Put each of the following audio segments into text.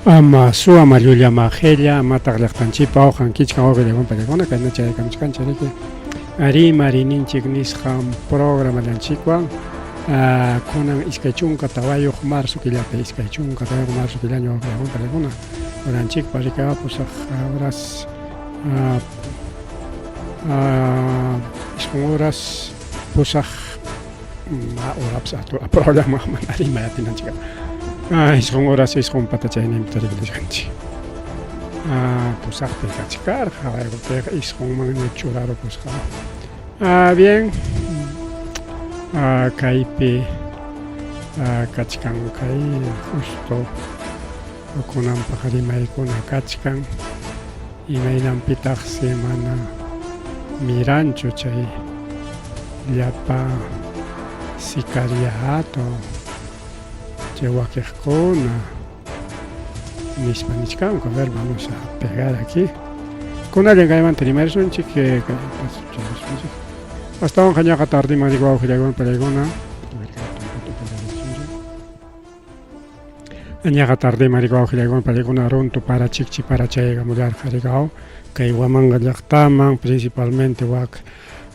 Ama suwa ama llulla ama qella amataq llaqtanchikpa awqan kichkan wawqillakuna pallakuna kayna chayakamuchkanchik riki rimarininchik nisqan programallanchikwan kunan 24 marzo killapi 24 marzo killaña wawqillakuna pallakuna horanchikpa riki pusaq horas 9 horas pusaq horapas programa mana rimay atinanchik 9 horas 9 pata chayninpi tarikullachkanchik pusaqpi kachkarqa payqa 9manña churarukusqa. Bien, kaypi kachkan kay justo kunanpaq rimaykuna kachkan imaynanpitaqsi mana miranchu chay llapa sicariato chay wakiqkuna nispa nichkanku. A ver, vamos a pegar aquí. Kunallan kaymanta rimarisunchik, kaypas astawanqa ñaqa tardiman riki wawqillaykuna pallaykuna. Ñaqa tardiman riki wawqillaykuna pallaykuna runtu para chikchi para chaykamullarqa riki kay Huamanga llaqtaman, principalmente wak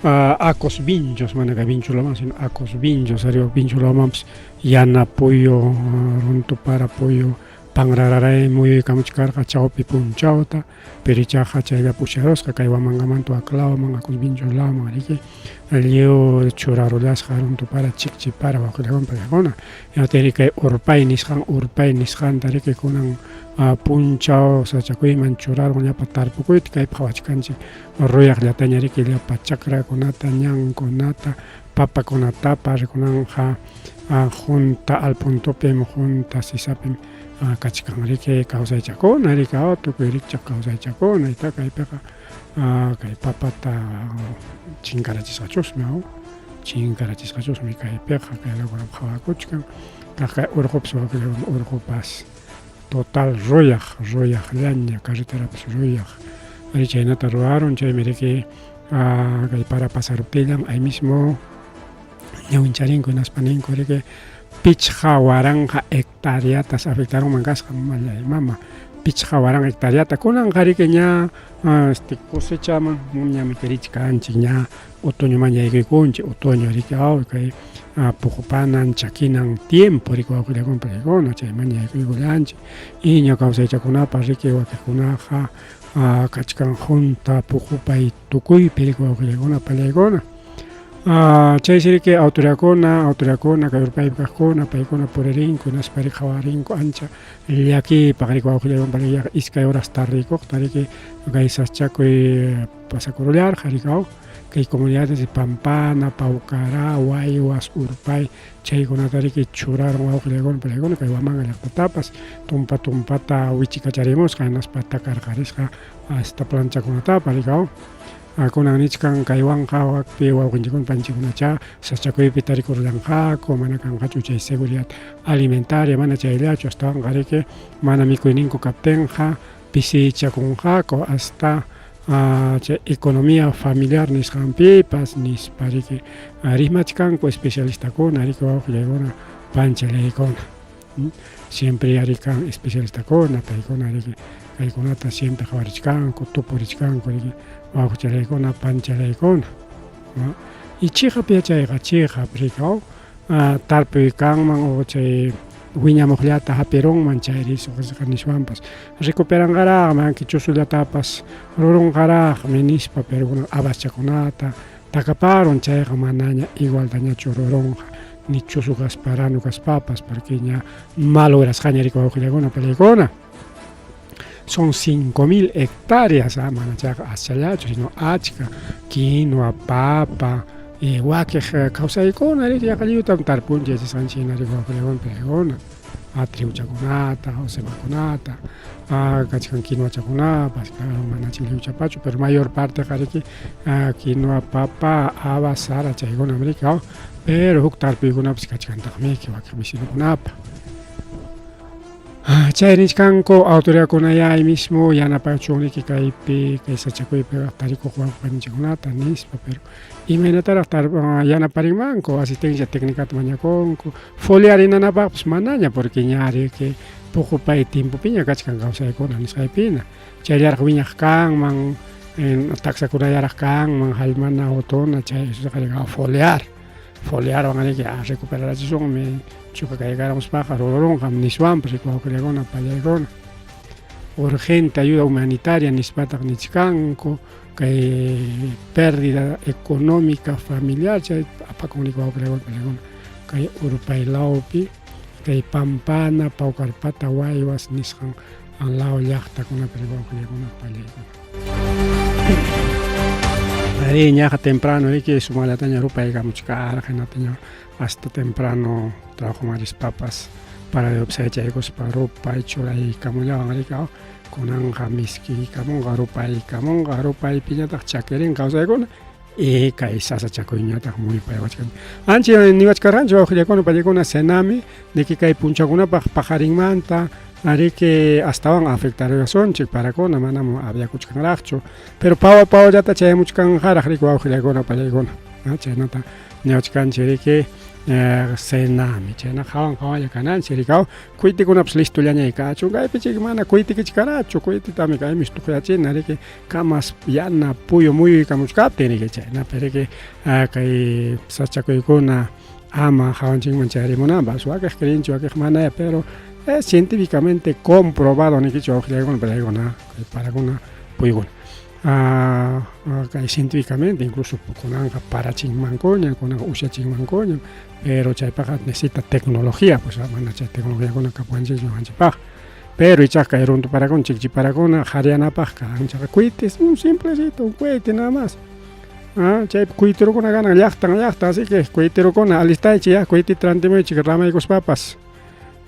Acos Vinchos, mana kay Vinchulaman sino Acos Vinchos, ari Vinchulamanpis yana puyu runtu para puyu panrararay muyuykamuchkarqa chawpi punchawta, pero ichaqa chaylla pusharusqa kay Huamangamanta wak lawman Acos Vinchos lawman riki lliw churarullasqa runtu para chikchi para wawqillaykuna pallaykuna. Hinaptinri kay urpay nisqan urpay nisqanta riki kunan punchaw sachakuyman churarun llapa tarpukuyta kaypi qhawachkanchik ruyaqllataña riki llapa chakrakunata ñankunata papakunatapas kunanqa junta al puntupim junta sisapim kachkan riki kawsaychakuna riki tukuy rikchaq kawsaychakuna ita kaypiqa kay papata chinkarachisqachusmi chinkarachisqachusmi kaypiqa kay lagunam qhawakuchkan kaq kay urqupas urqupas total ruyaq ruyaqllaña carreterapas ruyaq ari chaynata ruwarun chaymi riki kay para pasaruptillan ahí mismo ñawincharinku hinaspa ninku riki 5000 hectareatas afectarunman kasqa mallay mama 5000 hectareata kunanqa riki ña cosechaman ñami kirichkanchik ña otoñoman yaykuykunchik otoño riki kay puqupanan chakinan tiempo riki wawqillakuna paykuna chayman yaykuykullanchik iña kawsaychakunapas riki wakiqkunaqa kachkan junta puqupay tukuypi riki wawqillakuna pallaykuna. Chaysi riki autoridadkuna autoridadkuna kay urpaypi kaqkuna paykuna puririnku hinaspa riki qhawarinku ancha llakiypaq riki wawqillakuna pallaykuna 2 horas tardeykuqta riki kay sachakuy pasakurullarqa riki kay comunidades de Pampana, Paucará, Huayhuas, Urpay chaykunata riki churarun wawqillaykuna pallaykuna kay Huamanga llaqtatapas tumpa tumpata wichikacharimusqa hinaspa takarqarisqa hasta planchakunatapas riki kunan nichkan kaywanqa wakpi wawqinchikkuna panchikunachá sachakuypi tarikurullanqaku mana kanqachu chay seguridad alimentaria mana chayllachu astawanqa riki mana mikuyninku kaptinqa pisichakunqaku hasta chay economía familiar nisqanpipas nispa riki rimachkanku especialistakuna riki wawqillaykuna panchalaykuna siempre ari kan especialistakuna paykuna riki kaykunata siempre qhawarichkanku tupurichkanku riki wawqichalaykuna panchalaykuna y chiqap yachayqa chiqap riki tarpuy kanman o chay wiñamuqllata hapirunman chayri niswanpas recuperanqaraqmi anki chusullatapas rurunqaraqmi nispa pero kunan habaschakunata takaparun chayqa manaña igualtañachu rurunqa ni chusu kaspa ranu kaspapas porque ña malograsqaña riki wawqillakuna palaykuna. Son 5000 hectáreas, mana chayqa aschallachu, sino achka quinoa, papa, wakiq kawsaykuna riki yaqa lliwtam tarpunchik yachasqanchik hina riki wawqillakuna palaykuna triwchakunata, cebakunata, kachkan quinoachakunapas, claro mana lliwchapachu, pero mayor parteqa riki quinoa, papa, habas, sara chaykunam riki pero huk tarpuykunapas kachkantaqmiki wakiq vecinokunapa. Chay nichkanku autoridadkunayá ahí mismo yanapachuniki kaypi kay sachakuypi tarikuq wawqipanchikkunata nispa, pero imaynataraq yanaparinmanku asistencia técnicata mañakunku foliarinanapaqpas manaña porque ña riki puqupay tiempopiña kachkan kawsaykuna nisqaypina chayllaraq wiñaq kanman taksakunallaraq kanman hallmana utuna chay foliar foliarwan riki recuperarachisunmi chuka kaykaramuspaqa rururunqam niswanpas riki wawqillakuna pallaykuna urgente ayuda humanitaria nispataq nichkanku kay pérdida económica familiar chay apakun riki wawqillakuna pallaykuna kay Urpay lawpi kay Pampana Paucarpata Huayhuas nisqan law llaqtakunapi riki wawqillakuna pallaykuna. Arí, ñaqa temprano riki sumaqllataña rupaykamuchkarqa hinataña hasta temprano trabajoman rispapas paraderopi sayachaykuspa rupay churaykamullawan riki kunanqa miskiykamunqa rupaykamunqa rupaypiñataq chakirinqa kawsaykuna y kay sasachakuyñataq muyupayawachkan. Ancha niwachkarqanchik wawqillakuna payllakuna cenami de que kay punchawkunapaq paqarinmanta ariki astawan afectaruwasunchik parakuna manam aviakuchkanraqchu pero pawa pawallata chayamuchkanqaraq riki wawqillakuna pallaykuna chaynata niwachkanchik riki cenami chayna qawan qawalla kananchik riki kuytikunapas listollañay kachun kaypi chik mana kuytikichkarachu kuytitami kaymi tuqyachina riki kamas yana puyu muyuykamuchkaptin riki chaynapi riki kay sachakuykuna ama hawanchikman chayarimunanpas wakiq creenchik wakiq mana pero es científicamente comprobado nikichik wawqillaykuna pallaykuna kay parakuna puyukuna kay científicamente incluso kunanqa parachinmankuña kunanqa usyachinmankuña pero chaypaqqa necesita tecnología pues mana chay tecnologiakuna kapuwanchikchu ñuqanchikpaqqa pero ichaqa kay runtu parakuna chikchi parakuna qhariyanapaqqa anchaqa cohetes un simplecito un cohete nada más chaypi coheterokuna kanan llaqtan llaqtan así que coheterokuna alistaychik ya coheteta rantimuychik ramaykuspapas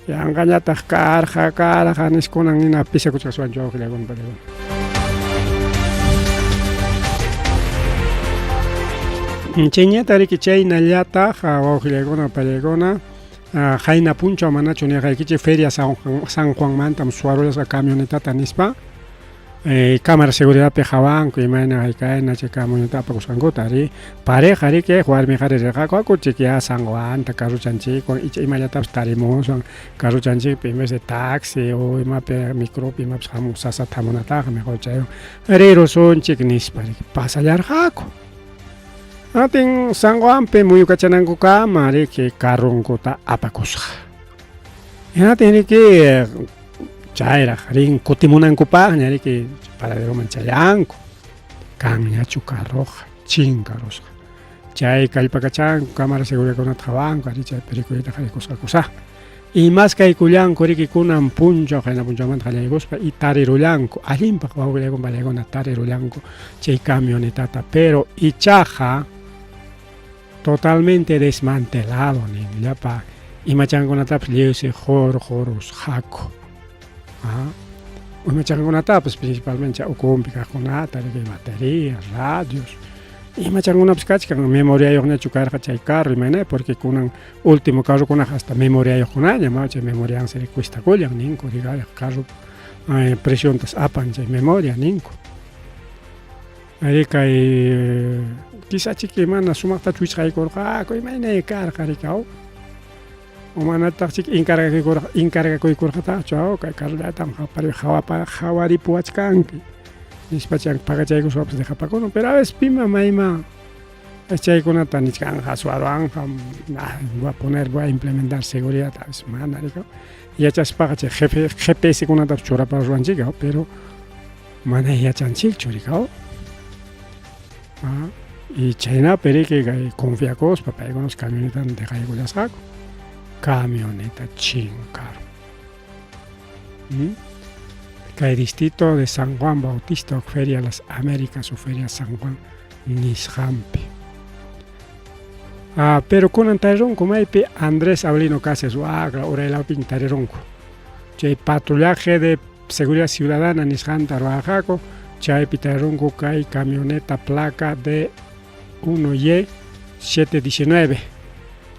yanqañataq karqa karqa niskunan hina pisakuchkaswanchu wawqillakuna paykuna. Chayñata riki chaynallataq wawqillaykuna pallaykuna qayna punchaw manachu nirqaykichik feria San Juanmantam suwarullasqa camionetata nispa cámara seguridadpi qawanku imayna haykayna chay camioneta apakusqankuta arí pareja riki warmi qhari rirqaku akuchik ya San Juanta carrochanchikwan icha imallatapas tarimusun carrochanchikpi en vez de taxi o imapi micropi imapas hamuq sasata hamunataqa mejor chaywan rirusunchik nispa riki pasallarqaku. Atin San Juanpi muyukachanankukama riki carronkuta apakusqa. Hinatin riki chayraq rin kutimunankupaqña riki paraderoman chayanku kanñachu carroqa chinkarusqa chay kallpakachanku cámara seguridadkunata qhawanku ari chaypi rikuyta qallaykusqakusá imas kaykullanku riki kunan punchaw qayna punchawmanta qallaykuspa y tarirullanku allinpaq wawqillaykuna pallaykuna tarirullanku chay camionetata pero ichaqa totalmente desmantelado nin llapa imachankunatapas lliwsi qurqurusqaku imachankunatapas principalmente ukhunpi kaqkunata riki baterías radios imachankunapas kachkan memoriayuqñachu karqa chay carro imayna porque kunan último carrokunaqa hasta memoriayuqkunaña ma chay memoriansi cuestakullan ninku carro presiontas apan chay memoria ninku Arí kay quizachiki mana sumaqtachu wichqaykurqaku imaynay karqa riki aw o manataq chiki encargakuykurqa encargakuykurqataqchu aw kay carrollatam qhawaripuwachkanki nispachan pagachaykuspapas dejapakuna pero a veces pima mayma chaykunata nichkanqa suwaruwanqa voy a poner voy a implementar seguridad a veces mana riki yachaspaqa chay GPS kunatapas churaparuwanchik pero mana yachanchikchu riki y chaynapi riki kay confiakuspa paykunas camionetata dejaykullasqaku camioneta chinkarun kay distrito de San Juan Bautista o Feria Las Américas o Feria San Juan nisqanpi pero kunan tarirunku maypi Andrés Avelino Cáceres waqra uraylawpiña tarirunku chay patrullaje de seguridad ciudadana nisqanta ruwarqaku chaypi tarirunku kay camioneta placa de 1Y 719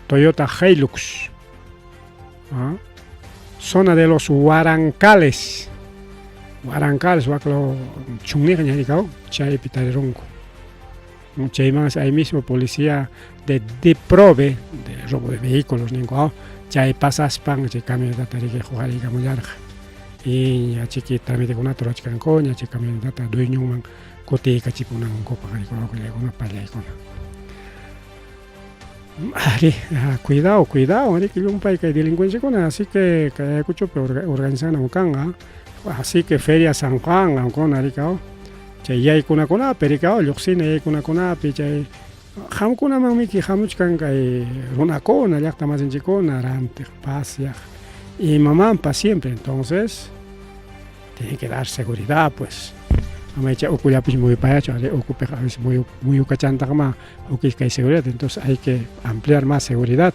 Toyota Hilux. Zona de los Huarancales. Huarancales waklaw chunniqña rikaw chaypi tarirunku. Chaymansi ahí mismo policía de Diprove, de robo de vehículos ninku, chay pasaspan chay camionetata riki huqariykamullarqa. Y ña chiki tramitekunata ruwachkankuña chay camionetata dueñonman kutiykachipunankupaq riki wawqillaykuna pallaykuna. Ari, cuidado, cuidado, riki llumpay kay delincuenciakuna, así que kay Ayacuchopi organizanam kanqa, así que Feria San Juan qamkuna rikaw, chay yaykunakunapi rikaw, lluqsina yaykunakunapi chay qamkunamanmiki hamuchkan kay runakuna, llaqta masinchikkuna rantiq, pasyaq, imamanpas siempre, entonces tiene que dar seguridad pues, ama chay ukullapis muyupayachu, ari ukupiqa a veces muyukachantaqma huk iskay seguridad, entonces hay que ampliar más seguridad.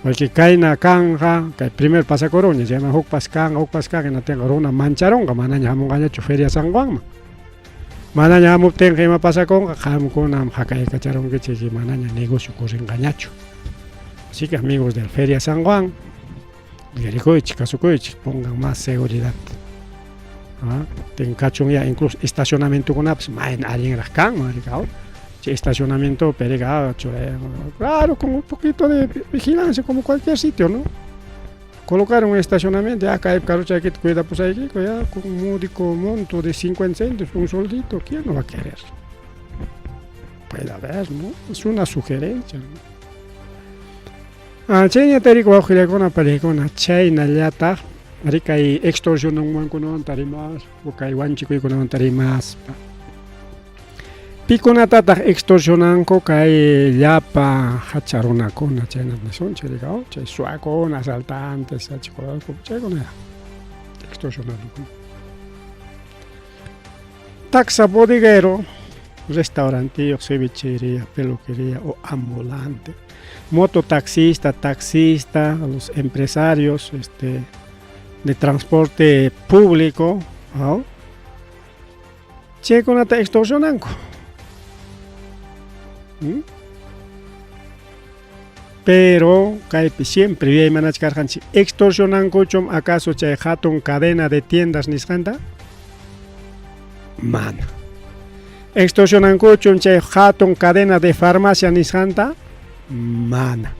Porque kayna kanqa, kay primer pasakurunña, chayman hukpas kanqa, hukpas kanqa, hinaptinqa runa mancharunqa, manaña hamunqañachu Feria San Juanman. Manaña hamuptinqa ima pasakunqa, qamkunam hakaykacharunkichik y manaña negocio corrinqañachu. Así que amigos del Feria San Juan, uyarikuychik, kasukuychik, pongan más seguridad. ¿Ah? Tinkachun ya incluso estacionamientokunapas mayna allinraq kanman, rikaw. Chay estacionamiento periga claro, con un poquito de vigilancia, como cualquier sitio, ¿no? Colocar un estacionamiento, ya kaypi carrochaykita cuidapusaykiku, ya con un módico monto de 50 céntimos, un soldito, ¿quién no va a querer? Puede haber, ¿no? Es una sugerencia, ¿no? Ah, chayñata riki wawqillaykuna pariykuna chaynallataq rikay extorsionankunawan rimaspa kay wanchikuykunawan rimaspa. Pikunatataq extorsionanku kay llapa hacha runakuna chaynata nisunchik rikaw chay suwakuna, asaltantes, chaykuna extorsionanku. Taxa bodeguero, restaurantiyuq, cevichería, peluquería o ambulante, mototaxista, taxista, los empresarios de transporte público, ¿no? Chaykunata extorsionanku. ¿Mm? Pero kaypi siempre yuyaymanachkarqanchik extorsionankuchum acaso chay hatun cadena de tiendas nisqanta? Mana. Extorsionankuchum chay hatun cadena de farmacia nisqanta? Mana.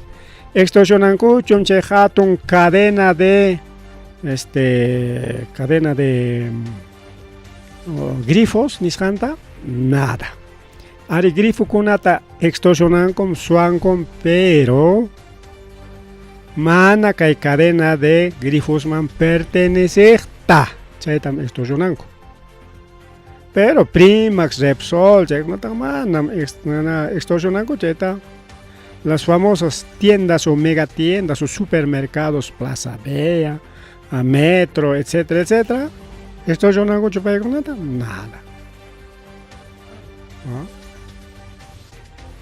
Extorsionankuchum chay hatun cadena de cadena de grifos nisqanta? Nada. Ari grifokunata extorsionankum, suwankum, pero mana kay cadena de grifosman pertenecekta, chaytam extorsionanku. Pero Primax, Repsol, chaykunataqa manam extorsionanku chayta. Las famosas tiendas o megatiendas o supermercados, Plaza Vea, a Metro, etcétera, etcétera, extorsionankuchu paykunata? Nada. ¿No?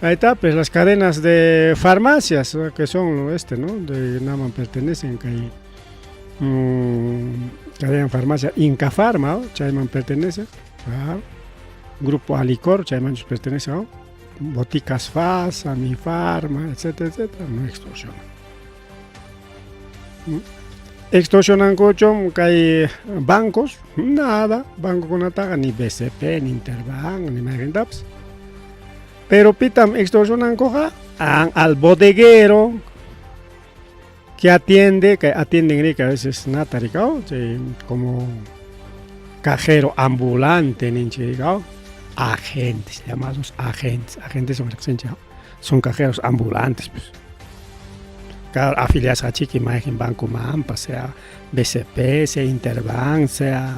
Ahí está, pues las cadenas de farmacias que son ¿no? De nada más pertenecen, que hay, cadena de farmacia Inkafarma, ¿no? Chayman pertenece, claro. Grupo Alicor, chayman pertenece, ¿no? Boticas Fasa, Mifarma, etcétera, etcétera, no extorsionan. Extorsionankuchum kay bancos, nada, bancokunataqa ni BCP, ni Interbank, ni mayqintapas. Pero pitam extorsionankuqa al bodeguero que atiende, que atienden rika a veces nata rikaw, chay como cajero ambulante ninchik rikaw, agentes, llamados agentes, agentes son son cajeros ambulantes, pues. Claro, afiliados chiki mayqin bancomanpas, sea BCP, sea Interbank, sea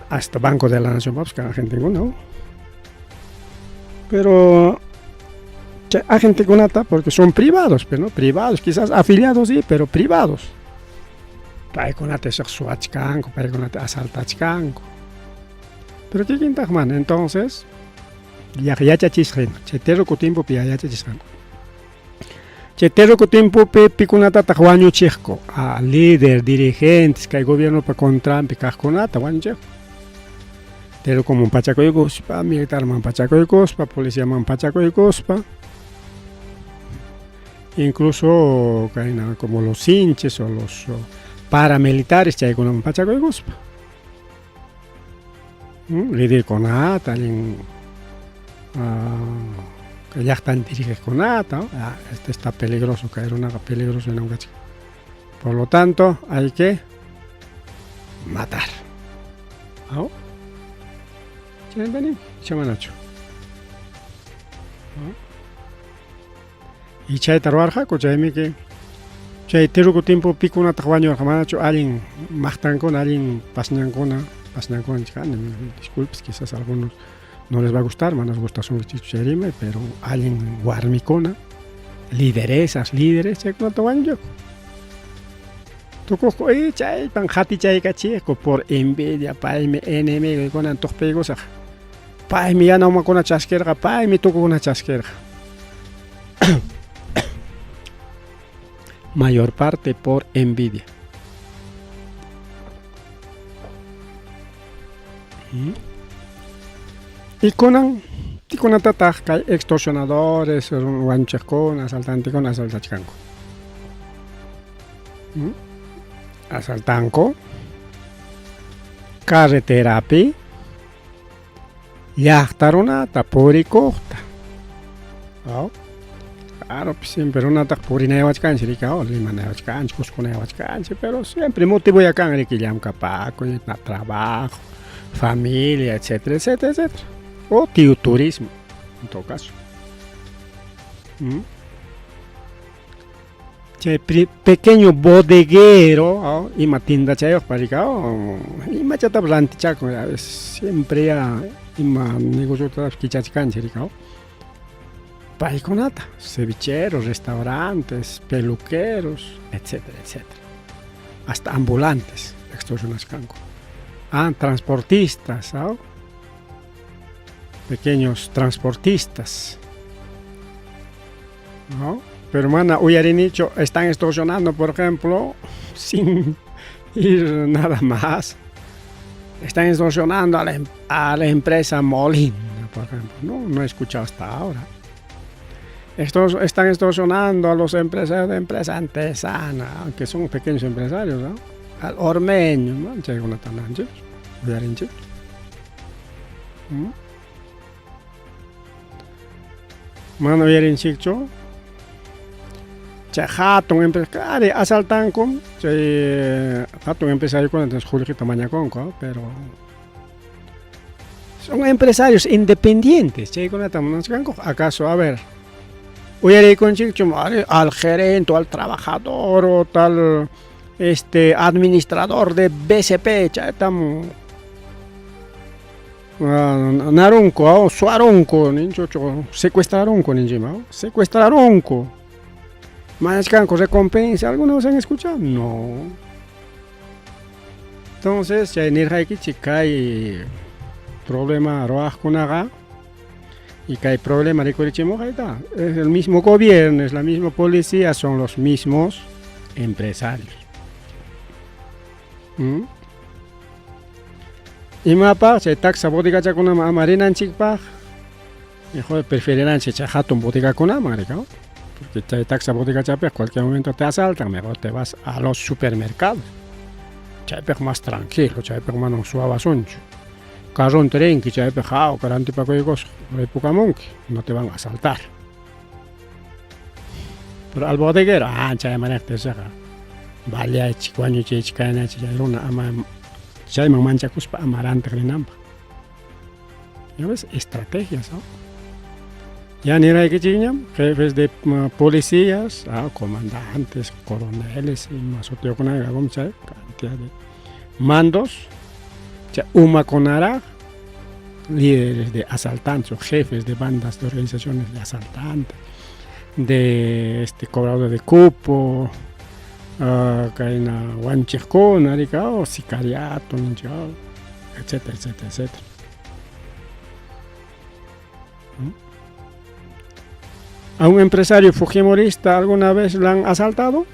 hasta Banco de la Nación, pues cada agente, ¿no? Pero agentekunata porque son privados, pero no privados, quizás afiliados sí, pero privados. Paykunata suwachkanku, paykunata asaltachkanku. Pero kikintaq mana, entonces yachachisqan, chay terruku timpupi yachachisqan. Chay terruku timpupi pikunatataq wañuchiqku, a líder, dirigentes, kay gobiernopa contranpi kaqkunata wañuchiqku. Terrukuman pachakuykuspa, militarman pachakuykuspa, policiaman pachakuykuspa. Incluso kayna como los sinches o los paramilitares chaykunaman pachakuykuspa. Liderkunata, allin llaqtan dirigeqkunata, ah, este está peligroso, kay runaqa peligroso hinam kachkan. Por lo tanto, hay que matar. Aw? Chaymanta icha manachu? Y chayta ruwarqaku, chaymiki chay tiruku tiempo pikunataq wañurqa, manachu allin maqtankuna, allin pasñankuna, pasñankuna nichkani, disculpes, quizás a algunos no les va a gustar, manas gustasunkichikchu chay rimay, pero allin warmikuna, lideresas, líderes, chaykunata wañullaku. Tukuqku, y chaypan qatichaykachiqku por envidia, paymi enemigo, kunan tuqpiykusaq. Paymi yana umakuna chaskirqa, paymi tukukuna chaskirqa. Mayor parte por envidia. Y kunan pikunatataq kay extorsionadores, wañuchiqkuna, asaltantekuna asaltachkanku. Asaltanku carreterapi llaqta runata purikuqta. Aw. Claro, pues siempre runataq purinayawachkanchik riki, aw, rimanayawachkanchik, kuskunayawachkanchik, pero siempre motivoya kan riki llamkapakuy, trabajo, familia, etcétera, etcétera, etcétera. O tío turismo, en todo caso. Chay pequeño bodeguero, aw, ima tiendachayuqpa riki, aw, imachatapas rantichakun, a veces siempre ya ima negociotapas kichachkanchik riki, aw. Paykunata, cevicheros, restaurantes, peluqueros, etcétera, etcétera. Hasta ambulantes extorsionachkanku. Ah, transportistas, aw. Pequeños transportistas. ¿No? Pero mana uyarinichu, están extorsionando, por ejemplo, sin ir nada más. Están extorsionando a la empresa Molina, por ejemplo. No, no he escuchado hasta ahora. Estos están extorsionando a los empresarios de empresa Antesana, aunque son pequeños empresarios, ¿no? Al ormeño, ¿no? Chaykunata uyarinchik. Mana uyarinchikchu. Chay hatun empresa, ari asaltanku, chay hatun empresariokuna entonces qullqita mañakunku, pero son empresarios independientes, chaykunata munachkanku, acaso, a ver, uyariykunchikchu ari al gerente o al trabajador o tal este administrador de BCP, chaytam narunku, suwarunku, ninchu, secuestrarunku ninchikman, secuestrarunku. Mañachkanku recompensa, ¿alguna vez han escuchado? No. Entonces, chay nirqaykichik kay problema ruwaqkunaqa y kay problema rikurichimuq ahí está, es el mismo gobierno, es la misma policía, son los mismos empresarios. Imapaq chay taksa bodegachakunaman ama rinanchikpaq, mejor preferiranchik chay hatun bodegakunaman rika, porque chay taksa bodegachapiqa cualquier momento te asaltan, mejor te vas a los supermercados. Chaypiqa más tranquilo, chaypiqa manam suwawasunchu. Carronta rinki chaypiqa hawka rantipakuykuspa ripukamunki, no te van a asaltar. Pero al bodeguero, ah, chayman riqtisaqa baleachik, wañuchiychik, kaynachik chay runa ama chayman manchakuspa ama rantiq rinanpaq. ¿Ya ves? Estrategias, ¿no? Ya niraykichikñam, jefes de policías, comandantes, coroneles, ima sutiyuqkunaqa chay cantidad de mandos, chay umakunaraq líderes de asaltantes o jefes de bandas de organizaciones de asaltantes, de este cobrador de cupo, kayna wanchiqkuna, rika, oh, sicariato, ninchik, etcétera, etcétera, etcétera. ¿A un empresario fujimorista alguna vez lo han asaltado?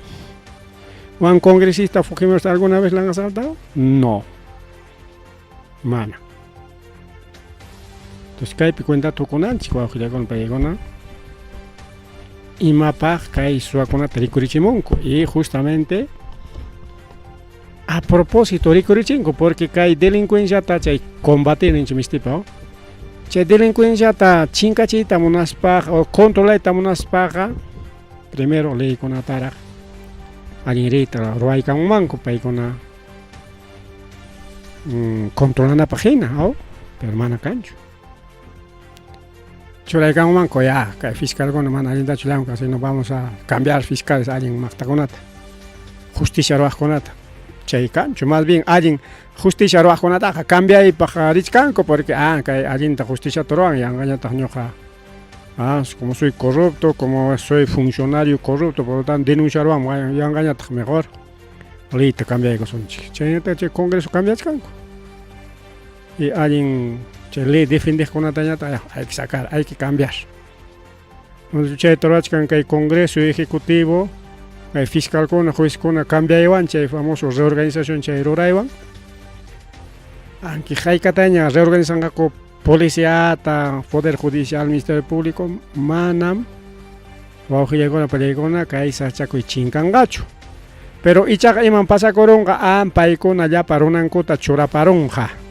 ¿O a un congresista fujimorista alguna vez lo han asaltado? No. Mana. Entonces kaypi cuenta tukunanchik wawqillakuna paykuna. Imapaq kay suwakunata rikurichimunku y justamente a propósito rikurichinku porque kay delincuenciata chay combatir ninchik mistipa chay delincuenciata chinkachiyta munaspaqa o controlayta munaspaqa primero leykunataraq allin riyta ruwaykamunmanku paykuna controlanapaq hina pero mana kanchu. Churaykanmanku ya kay fiscalkuna mana allintachu llamkan sino vamos a cambiar fiscales allin maqtakunata justicia ruwaqkunata chay kanchu más bien allin justicia ruwaqkunataqa cambiaypaq richkanku porque ah kay allinta justiciata ruwan yanqañataq ñuqa ah como soy corrupto como soy funcionario corrupto por lo tanto denunciaruwan yanqañataq mejor leyta cambiaykusunchik chaynata chay congreso cambiachkanku. Y allin chay ley defendeqkunatañataq hay que sacar, hay que cambiar. Chayta ruwachkan kay Congreso Ejecutivo, kay fiscalkuna, juezkuna cambiaywan chay famoso reorganización chay ruraywan. Aunque haykataña reorganizanqaku policiata, Poder Judicial, Ministerio Público, manam wawqillaykuna pallaykuna kay sachakuy chinkanqachu. Pero ichaqa iman pasakurunqa an paykuna llapa runankuta churaparunqa.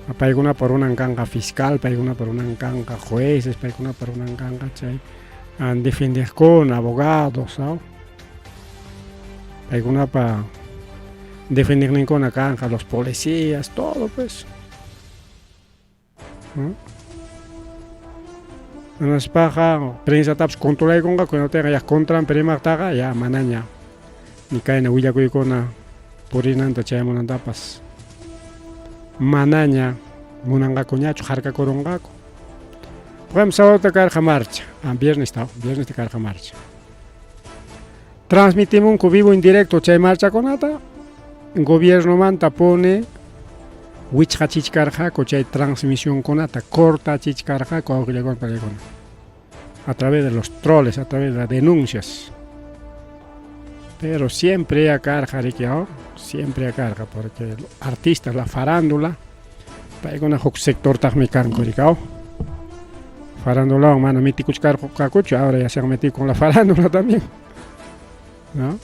Paykunapa runan kanqa fiscal, paykunapa runan kanqa jueces, paykunapa runan kanqa chay defendeqkuna, abogados, ¿no? Paykunapa defendeqninkuna kanqa los policías, todo pues. Hinaspaqa prensatapas controlaykunqaku, hinaptinqa ya contranpi rimaqtaqa ya manaña ni kayna willakuykuna purinanta chayamunantapas manaña munanqakuñachu, harkakurunqaku. Por ejemplo, sábado karqa marcha, ah, viernes viernes karqa marcha. Transmitimunku vivo en directo chay marchakunata, gobiernomanta pone wichqachichkarqaku chay transmisionkunata, cortachichkarqaku awqillakuna paykuna a través de los troles, a través de las denuncias. Pero siempre a karqa riki, siempre a karqa porque artistas, la farándula, paykuna huk sectortaqmi kanku riki, farándulawan mana mitikuchkarqakuchu, ahora ya se han metido con la farándula también, ¿no?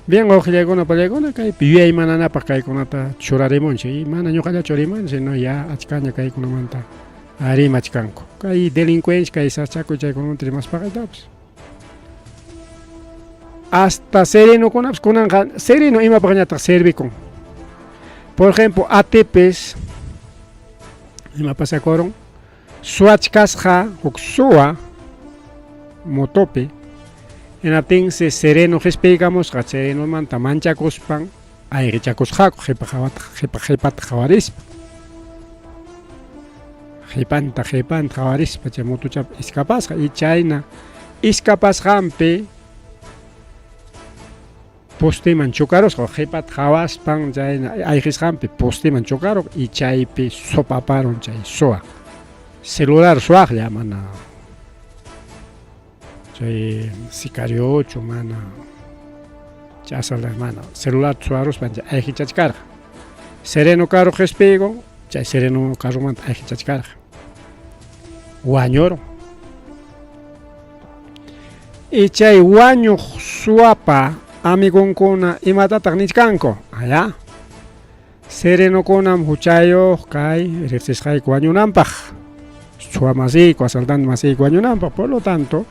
Bien, wawqillaykuna pallaykuna kaypi yuyaymananapaq kaykunata churarimunchik y mana ñuqallachu rimani, sino ya achkaña kaykunamanta rimachkanku. Kay delincuencia, kay sachakuy chaykunamanta rimaspaqa hasta serenukunapas kunanqa sereno imapaqñataq servikun. Por ejemplo, atipis ima pasakurun suwachkasqa huk suwa motopi hinaptinsi sereno qispiykamusqa serenomanta manchakuspan ayqichakusqaku qipa qhawata qipa qhipata qhawarispa qhipanta qhipanta qhawarispa chay motochapi escapasqa y chayna escapasqanpi posteman chocarusqa qhipata qhawaspan chayna ayqisqanpi posteman chocaruq y chaypi sopaparun chay suwa celular suwaqlla mana chay sicariochu mana chay mana celular suwaruspan chay ayqichachkarqa sereno carro qispiyku chay sereno carromanta ayqichachkarqa wañurun y chay wañuq suwapa amigunkuna imatataq nichkanku allá serenukunam huchayuq kay riqsisqayku wañunanpaq suwa masiyku asaltante masiyku wañunanpaq por lo tanto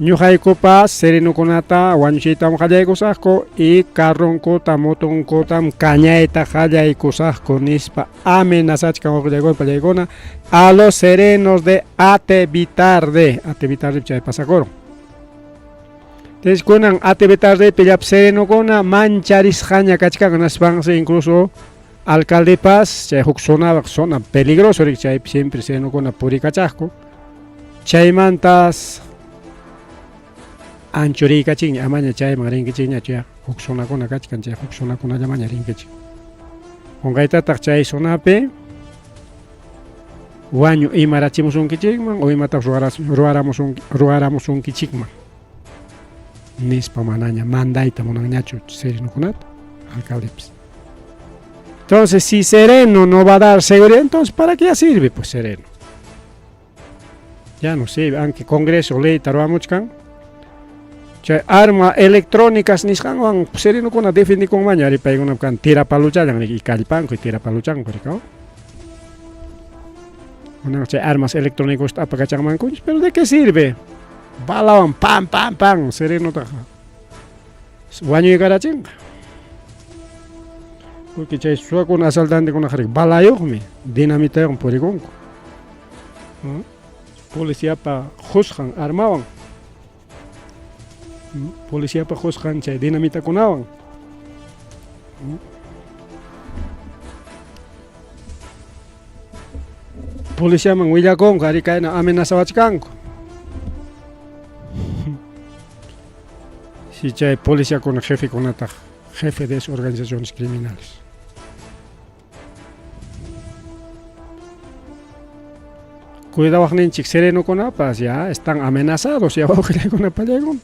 ñuqaykupas serenukunata wañuchiytam qallaykusaqku y carronkuta motonkutam kañayta qallaykusaqku nispa amenazachkan wawqillaykuna pallaykuna a los serenos de Ate Vitarde Ate Vitarde chay pasakurun. Entonces kunan Ate Vitardepi llapa serenukuna mancharisqaña kachkanku hinaspansi incluso alcaldepas chay huk zona zona peligroso riki chaypi siempre serenukuna purikachaqku chaymantas anchuriykachinña amaña chayman rinkichikñachu ya huk zonakuna kachkan chay huk zonakunallamaña rinkichik qunqaytataq chay zonapi wañu imarachimusunkichikman o imatapas ruwaramusunkichikman nispa manaña mandayta munanñachu serenukunata alcaldepis. Entonces, si sereno no va a dar seguridad, entonces ¿para qué ya sirve? Pues sereno. Ya no sé, aunque Congreso leyta ruwamuchkan, chay arma electrónicas nisqanwan serenokuna defendikunmanña ari paykunap kan tirapaluchallan riki, y kallpanku y tirapaluchanku riki, oh. Kunan chay armas electrónicos apakachanmankuña, pero ¿de qué sirve? Balawan pam pam pam serenotaqa wañuykarachinqa. Porque chay suwakuna asaltantekunaqa riki balayuqmi, dinamitayuqmi purikunku. Policiapa qusqan armawan, policiapa qusqan chay dinamitakunawan. Policiaman willakunku ari kayna amenazawachkanku. Si chay policiakuna jefekunataq jefe de esas organizaciones criminales. Cuidawaqninchik serenokunapas ya están amenazados ya wawqillaykuna pallaykuna.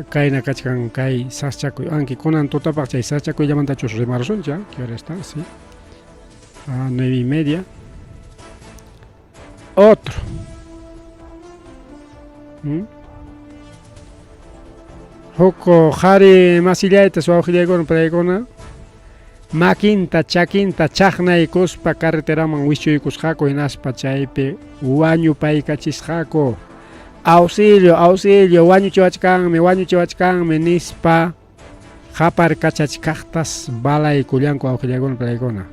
Kayna kachkan kay saschakuy. Aunque kunan tutapaq chay saschakuyllamantachu rimarusunchik, ¿qué hora está? Sí. A 9:30. Otro. Huk qhari masillayta wawqillaykuna pallaykuna makinta chakinta chaqnaykuspa carreteraman wischuykusqaku hinaspa chaypi wañupaykachisqaku. Auxilio, auxilio, wañuchiwachkanmi, wañuchiwachkanmi nispa qaparkachachkaqtas balaykullanku wawqillaykuna pallaykuna.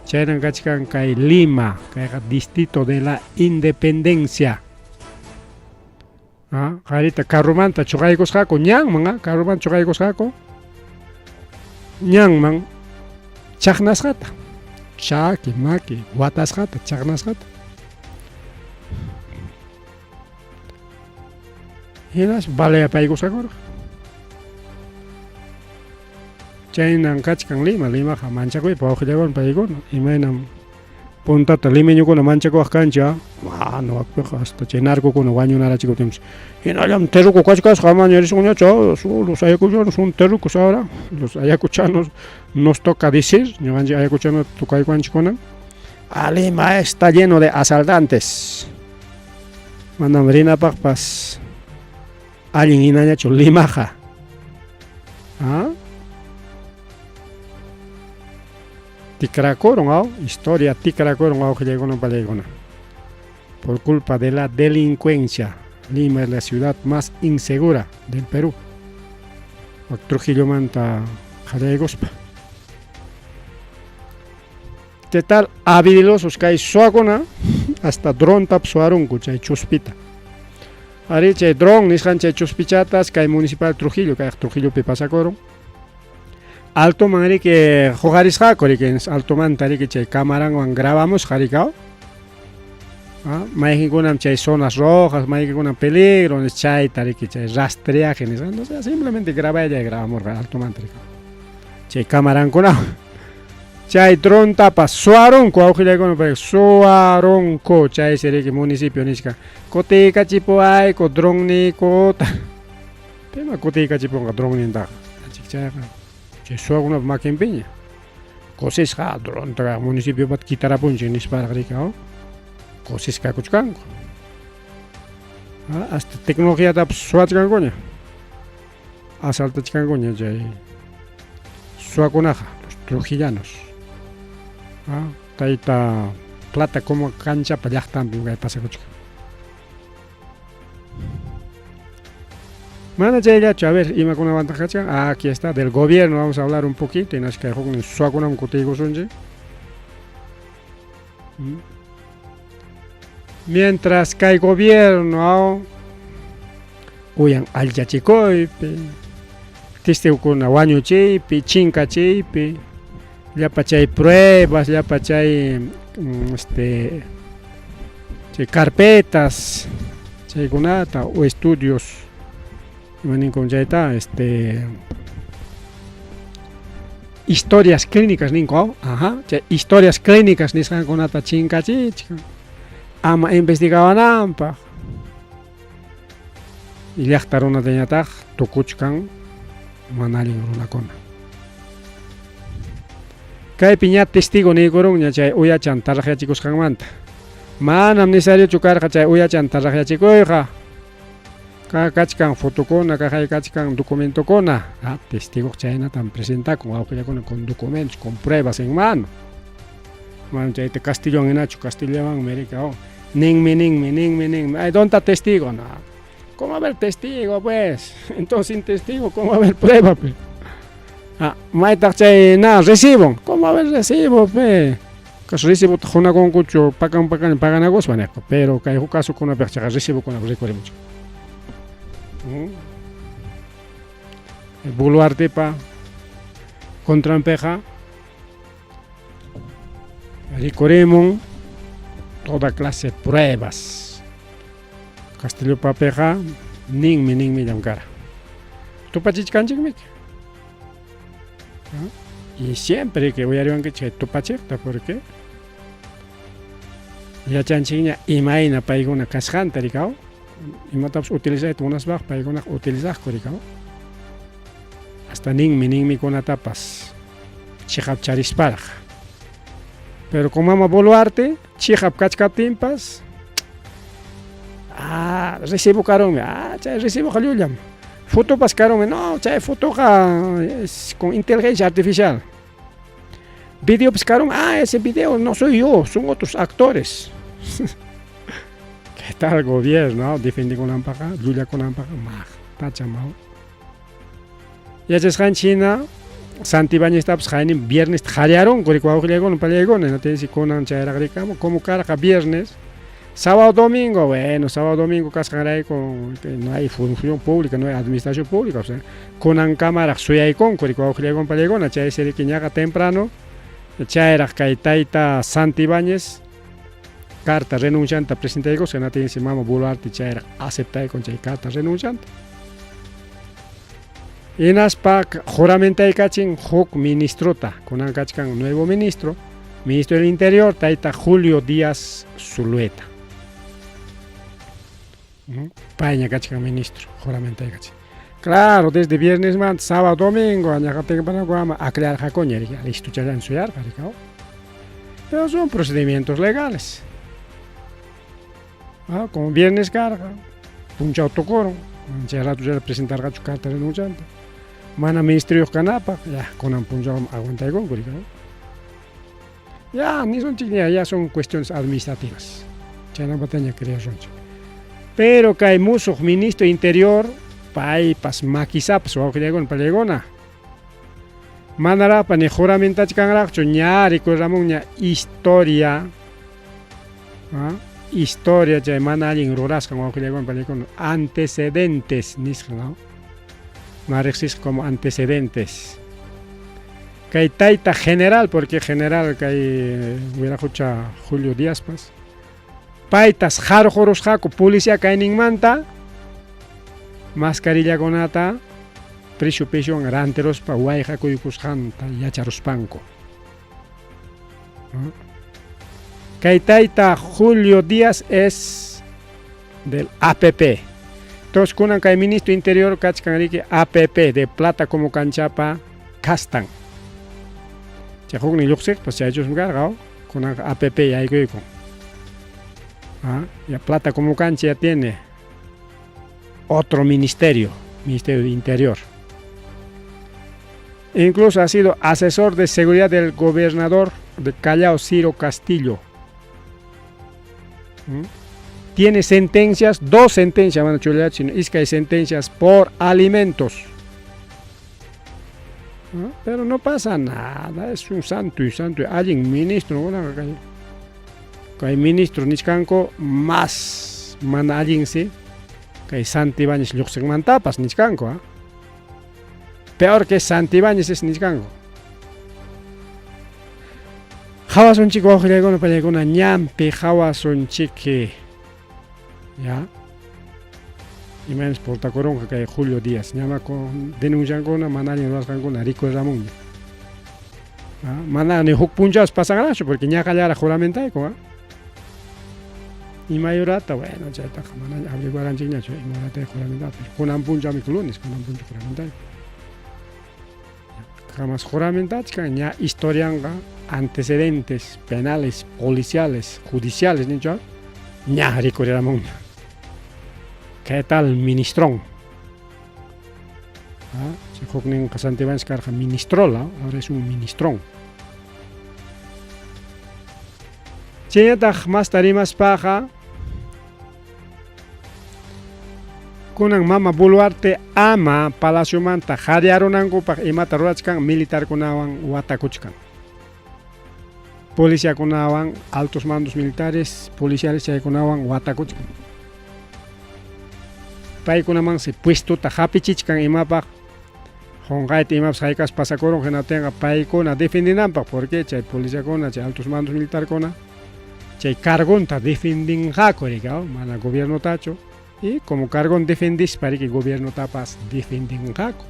Chaynan kachkan kay Lima, kayqa distrito de la Independencia. Qarita carromanta chuqaykusqaku ñanman, carromanta chuqaykusqaku ñanman chaqnasqata, chaki, maki, watasqata, chaqnasqata. Hinaspa balayapaykusqakurqa. Chaynan kachkan Lima, Limaqa manchakuypa wawqillaykuna paykuna, imaynam puntata limeñukuna manchakuwaq kanchik, nuqapiqa hasta chay narcokuna wañunarachikuptinpas hinallam terruco kachkasqa, amaña risunñachu, los ayacuchanos son terrucos ahora, los ayacuchanos nos toca decir, ñuqanchik ayacuchano tukaykuanchik kunan, Lima está lleno de asaltantes. Manam rinapaqpas allin hinañachu Limaqa. Tikrakurun, aw, historia tikrakurun wawqillaykuna pallaykuna. Por culpa de la delincuencia, Lima es la ciudad más insegura del Perú. Trujillomanta qallaykuspa. ¿Qué tal habilidosos kay suwakuna? Hasta drontapas suwarunku chay chuspita. Ari chay dron nisqan chay chuspichatas kay municipal Trujillo, kay Trujillopi pasakurun. Altoman riki huqarisqaku riki, altomanta riki chay camaranwan grabamusqa riki, mayqinkunam chay zonas rojas, mayqinkunam peligro, chayta riki chay rastreaje nisqa, o sea, simplemente grabaylla grabamurqa altomanta riki. Chay camarankunawan. Chay drontapas suwarunku wawqillaykuna pay suwarunku chaysi riki municipio nisqa kutiykachipuwayku dronniykuta. Pima kutiykachipunqa dronnintaqa chayqa chay suwakunapa makinpiña. Kusisqa dronta municipiopata kitarapunchik nisparaq riki, kusisqa kakuchkanku. Hasta tecnologiatapas suwachkankuña. Asaltachkankuña chay suwakunaqa, los trujillanos. Tayta Plata como canchapa llaqtanpi kay pasakuchkan. Mana chayllachu, a ver, imakunawantaq kachkan. Aquí está, del gobierno vamos a hablar un poquito, hinaspa kay huknin suwakunaman kutiykusunchik. Mientras kay gobierno uyan allchachikuypi, testigokuna wañuchiypi, chinkachiypi, llapa chay pruebas, llapa chay chay carpetas, chaykunata o estudios, ima ninkun chayta, historias clínicas ninku, ajá, chay historias clínicas nisqankunata chinkachichkan, ama investigawananpaq. Llaqta runatañataq tukuchkan mana allin runakuna. Kaypi ña testigo niykurunña chay uyachan tarraqyachikusqanmanta. Manam necesariochu karqa chay uyachan tarraqyachikuyqa. Ka kachkan fotokuna, kaqay kachkan documentokuna. Ah, testigo chaynatam presentakun wawqillakuna con documentos, con pruebas en mano. Manam chayta castillowan hinachu, castillawanmi rika, oh, ninmi, ninmi, ninmi, ninmi. Ay, ¿dónde está testigo? No. ¿Cómo va a haber testigo, pues? Entonces, sin testigo, ¿cómo va a haber prueba, pues? Ah, maytaq chay na recibo. ¿Cómo va a haber recibo, pe? Kas recibota qunakunkuchu pakan pakan paganakuspa niqku, pero kay huk kasukunapiqa chaqa recibokunapas rikurimuchkan. Boluartepa contranpiqa rikurimun toda clase pruebas. Castillopapiqa ninmi ninmillam kara. Tupachichkanchikmi. Y siempre que uyariwankichik chay tupachiqta porque yachanchikña imayna paykuna kasqanta rikaw imatapas utilizayta munaspaqa paykunaqa utilizaqku rikaw hasta ninmi ninmikunatapas chiqapcharisparaq pero con mama Boluarte chiqap kachkaptinpas ah recibo karunmi ah chay reciboqa llullam fotopas karunmi no chay fotoqa es con inteligencia artificial videopas karunmi ah ese video no soy yo son otros actores qué tal gobierno defendekunanpaqqa llullakunanpaqqa maqtacha Yachasqanchik hina Santibáñeztapas qaynin viernesta qallarunku riki wawqillaykuna pallaykuna hinaptinsi kunan chayraq rikamun como karqa viernes sábado domingo bueno sábado domingo kasqanrayku no hay función pública no hay administración pública o sea kunankamaraq suyaykunku riki wawqillaykuna pallaykuna chaysi riki ñaqa temprano chayraq kay tayta Santibáñez carta renuncianta presentaykusqa hinaptinsi mama Boluarte chayraq aceptaykun chay carta renuncianta Hinaspa juramentaykachin huk ministrota, kunan kachkan nuevo ministro, ministro del Interior, tayta Julio Díaz Zulueta. Payña kachkan ministro, juramentaykachin. Claro, desde viernes manta, sábado, domingo, añaqa temprano aklarqakuña, listuchallan suyarqa, Pero son procedimientos legales. Ah, como viernes karqa, punchaw tukurun, chay rato ya presentarqachu carta renunciante. Mana ministerioyuq kanapaq, ya kunan punchaw aguantaykunku, Ya, nisunchikña, ya son cuestiones administrativas. Chaynapataña creerunchik. Pero kay musuq ministro interior, paypas makisapas wawqillaykuna pallaykuna. Manaraqpa ni juramentachkanraqchu ña rikuramunña historia ¿ah? historia chay mana allin rurasqan wawqillaykuna pallaykuna antecedentes nisqa ¿no? Ma riqsisqa como antecedentes. Kay tayta general, porque general kay wiraqucha Julio Díazpas, paytas qarqurusqaku policía kayninmanta mascarillakunata precio peciowan rantiruspa wayqakuykusqanta yacharuspanku. Kay tayta Julio Díaz es del APP. Entonces kunan kay ministro interior kachkan riki APP de plata como canchapa kastan. Chay huknin lluqsiqpas chaychusmi karqa, kunanqa APP yaykuykun. Ah, ya plata como cancha ya tiene otro ministerio, Ministerio de Interior. Incluso ha sido asesor de seguridad del gobernador de Callao, Ciro Castillo. Tiene sentencias, dos sentencias, van a sino iskay sentencias por alimentos. ¿No? Pero no pasa nada, es un santo y santo, alguien ministro, ¿no? Kay ministro nichkanku más mana allinsi kay Santibáñez lluqsiqmantapas nichkanku, ¿ah? Peor que Santibáñez es nichkanku. Hawasunchik wawqillaykuna pallaykuna ñanpi hawasunchik ya imaynas portakurunqa kay Julio Díaz ñama denunciankuna mana allin rurasqankuna rikuramunña. Mana ni huk punchawpas pasanqaraqchu porque ñaqallaraq juramentayku ¿ah? Imay horata, bueno, chaytaqa mana averiguaranchikñachu ima horata juramentayku, pero kunan punchawmi lunes, kunan punchaw juramentayku. Kamas juramentachkan ña historianqa antecedentes penales, policiales, judiciales ninchu ña rikuriramunña. ¿Qué tal ministrón? ¿Ah? Hukninqa Santibáñez karqa ministrola, ahora es un ministrón. Chaynataq masta rimaspaqa kunan mama Boluarte ama palaciomanta qariarunankupaq imata rurachkan militarkunawan watakuchkan. Policiakunawan, altos mandos militares, policiales chaykunawan watakuchkan. Paykunamansi puestota hapichichkan imapaq qunqayta imapas haykas pasakurun hinaptinqa paykuna defendinanpaq porque chay policiakuna, chay altos mandos militarkuna chay cargonta defendinqaku riki, mana gobiernotachu y como cargon defendispa riki gobiernotapas defendinqaku.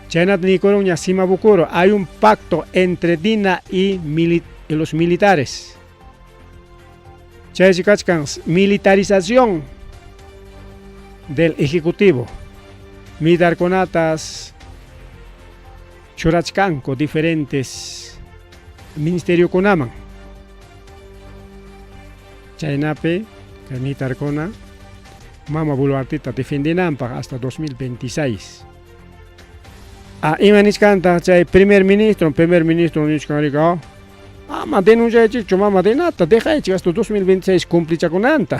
Chaynata niykurunña Shimabukuro, hay un pacto entre Dina y los militares. Chaysi kachkan militarización del ejecutivo. Militarkunatas churachkanku diferentes ministeriokunaman. Chaynapi kay militarkuna mama Boluarteta defendinanpaq hasta 2026. Ah, ima nichkantaq chay primer ministro, primer ministro nichkan rika, ama denunciaychikchu mama Dinata, dejaychik hasta 2026 cumplichakunanta.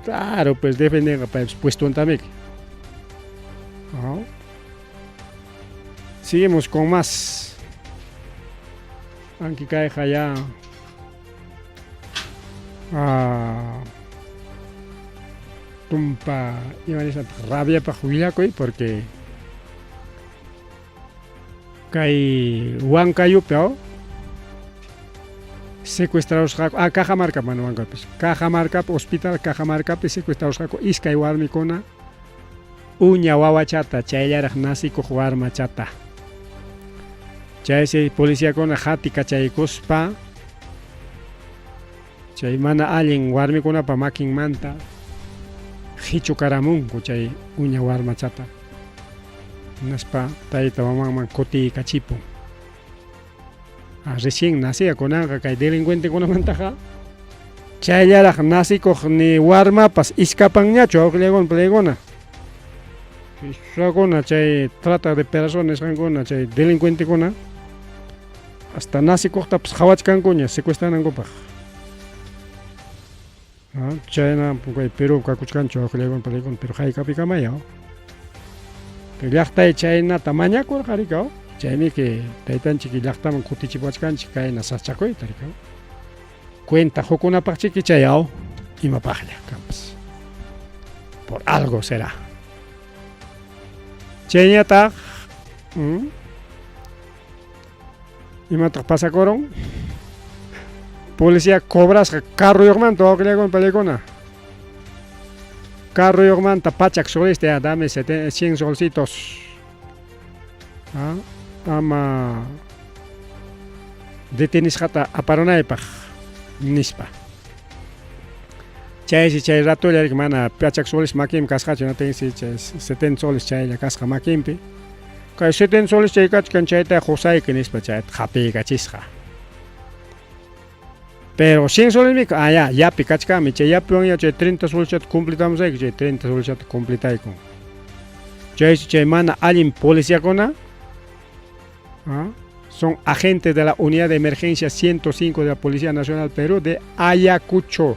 Claro, pues defendenqa paypas puestontamiki. ¿No? Seguimos con más. Aunque kayqa ya tumpa ima nisqantaq rabiapaq willakuy porque kay Huancayupi secuestrarusqaku, Cajamarca mana Huancayupis, Cajamarcapi hospital Cajamarcapi secuestrarusqaku iskay warmikuna uña wawachata chayllaraq nacikuq warmachata. Chaysi policiakuna qatikachaykuspa chay mana allin warmikunapa makinmanta qichukaramunku chay uña warmachata. Hinaspa tayta mamanman kutiykachipun. Recién nacida kunanqa kay delincuentekunamantaqa chayllaraq nacikuq ni warmapas iskapanñachu awqillakuna playkuna. Chay chay trata de personas nisqankuna chay delincuentekuna hasta nacikuqtapas qhawachkankuña secuestranankupaq. Chayna kay Perú kakuchkanchu awqillakuna playkuna pero haykapikamaya. Pero llaqtay chaynata mañakurqa rika, chaymi que taytanchik llaqtaman kutichipuwachkanchik kayna sasachakuyta rika. Cuenta hukunapaqchiki chay imapaqlla kanpas. Por algo será. Chayñataq imataq pasakurun? Policía cobrasqa carroyuqmanta wawqillakuna pallaykuna. Carroyuqmanta pachak solista ya dame 100 solcitos. Ama detenisqata aparunaypaq nispa. Chaysi chay ratolla mana pachak soles makinpi kasqachu, natinsi chay 70 soles chaylla kasqa makinpi. Kay 70 soles chay kachkan chayta qusayki nispa chayta hapiykachisqa. Pero 100 soles mika, ya, yapi kachkanmi, chay yapiwan ya chay 30 soles completamusayki, chay 30 soles completaykun. Chaysi chay mana allin policiakuna son agentes de la Unidad de Emergencia 105 de la Policía Nacional Perú de Ayacucho.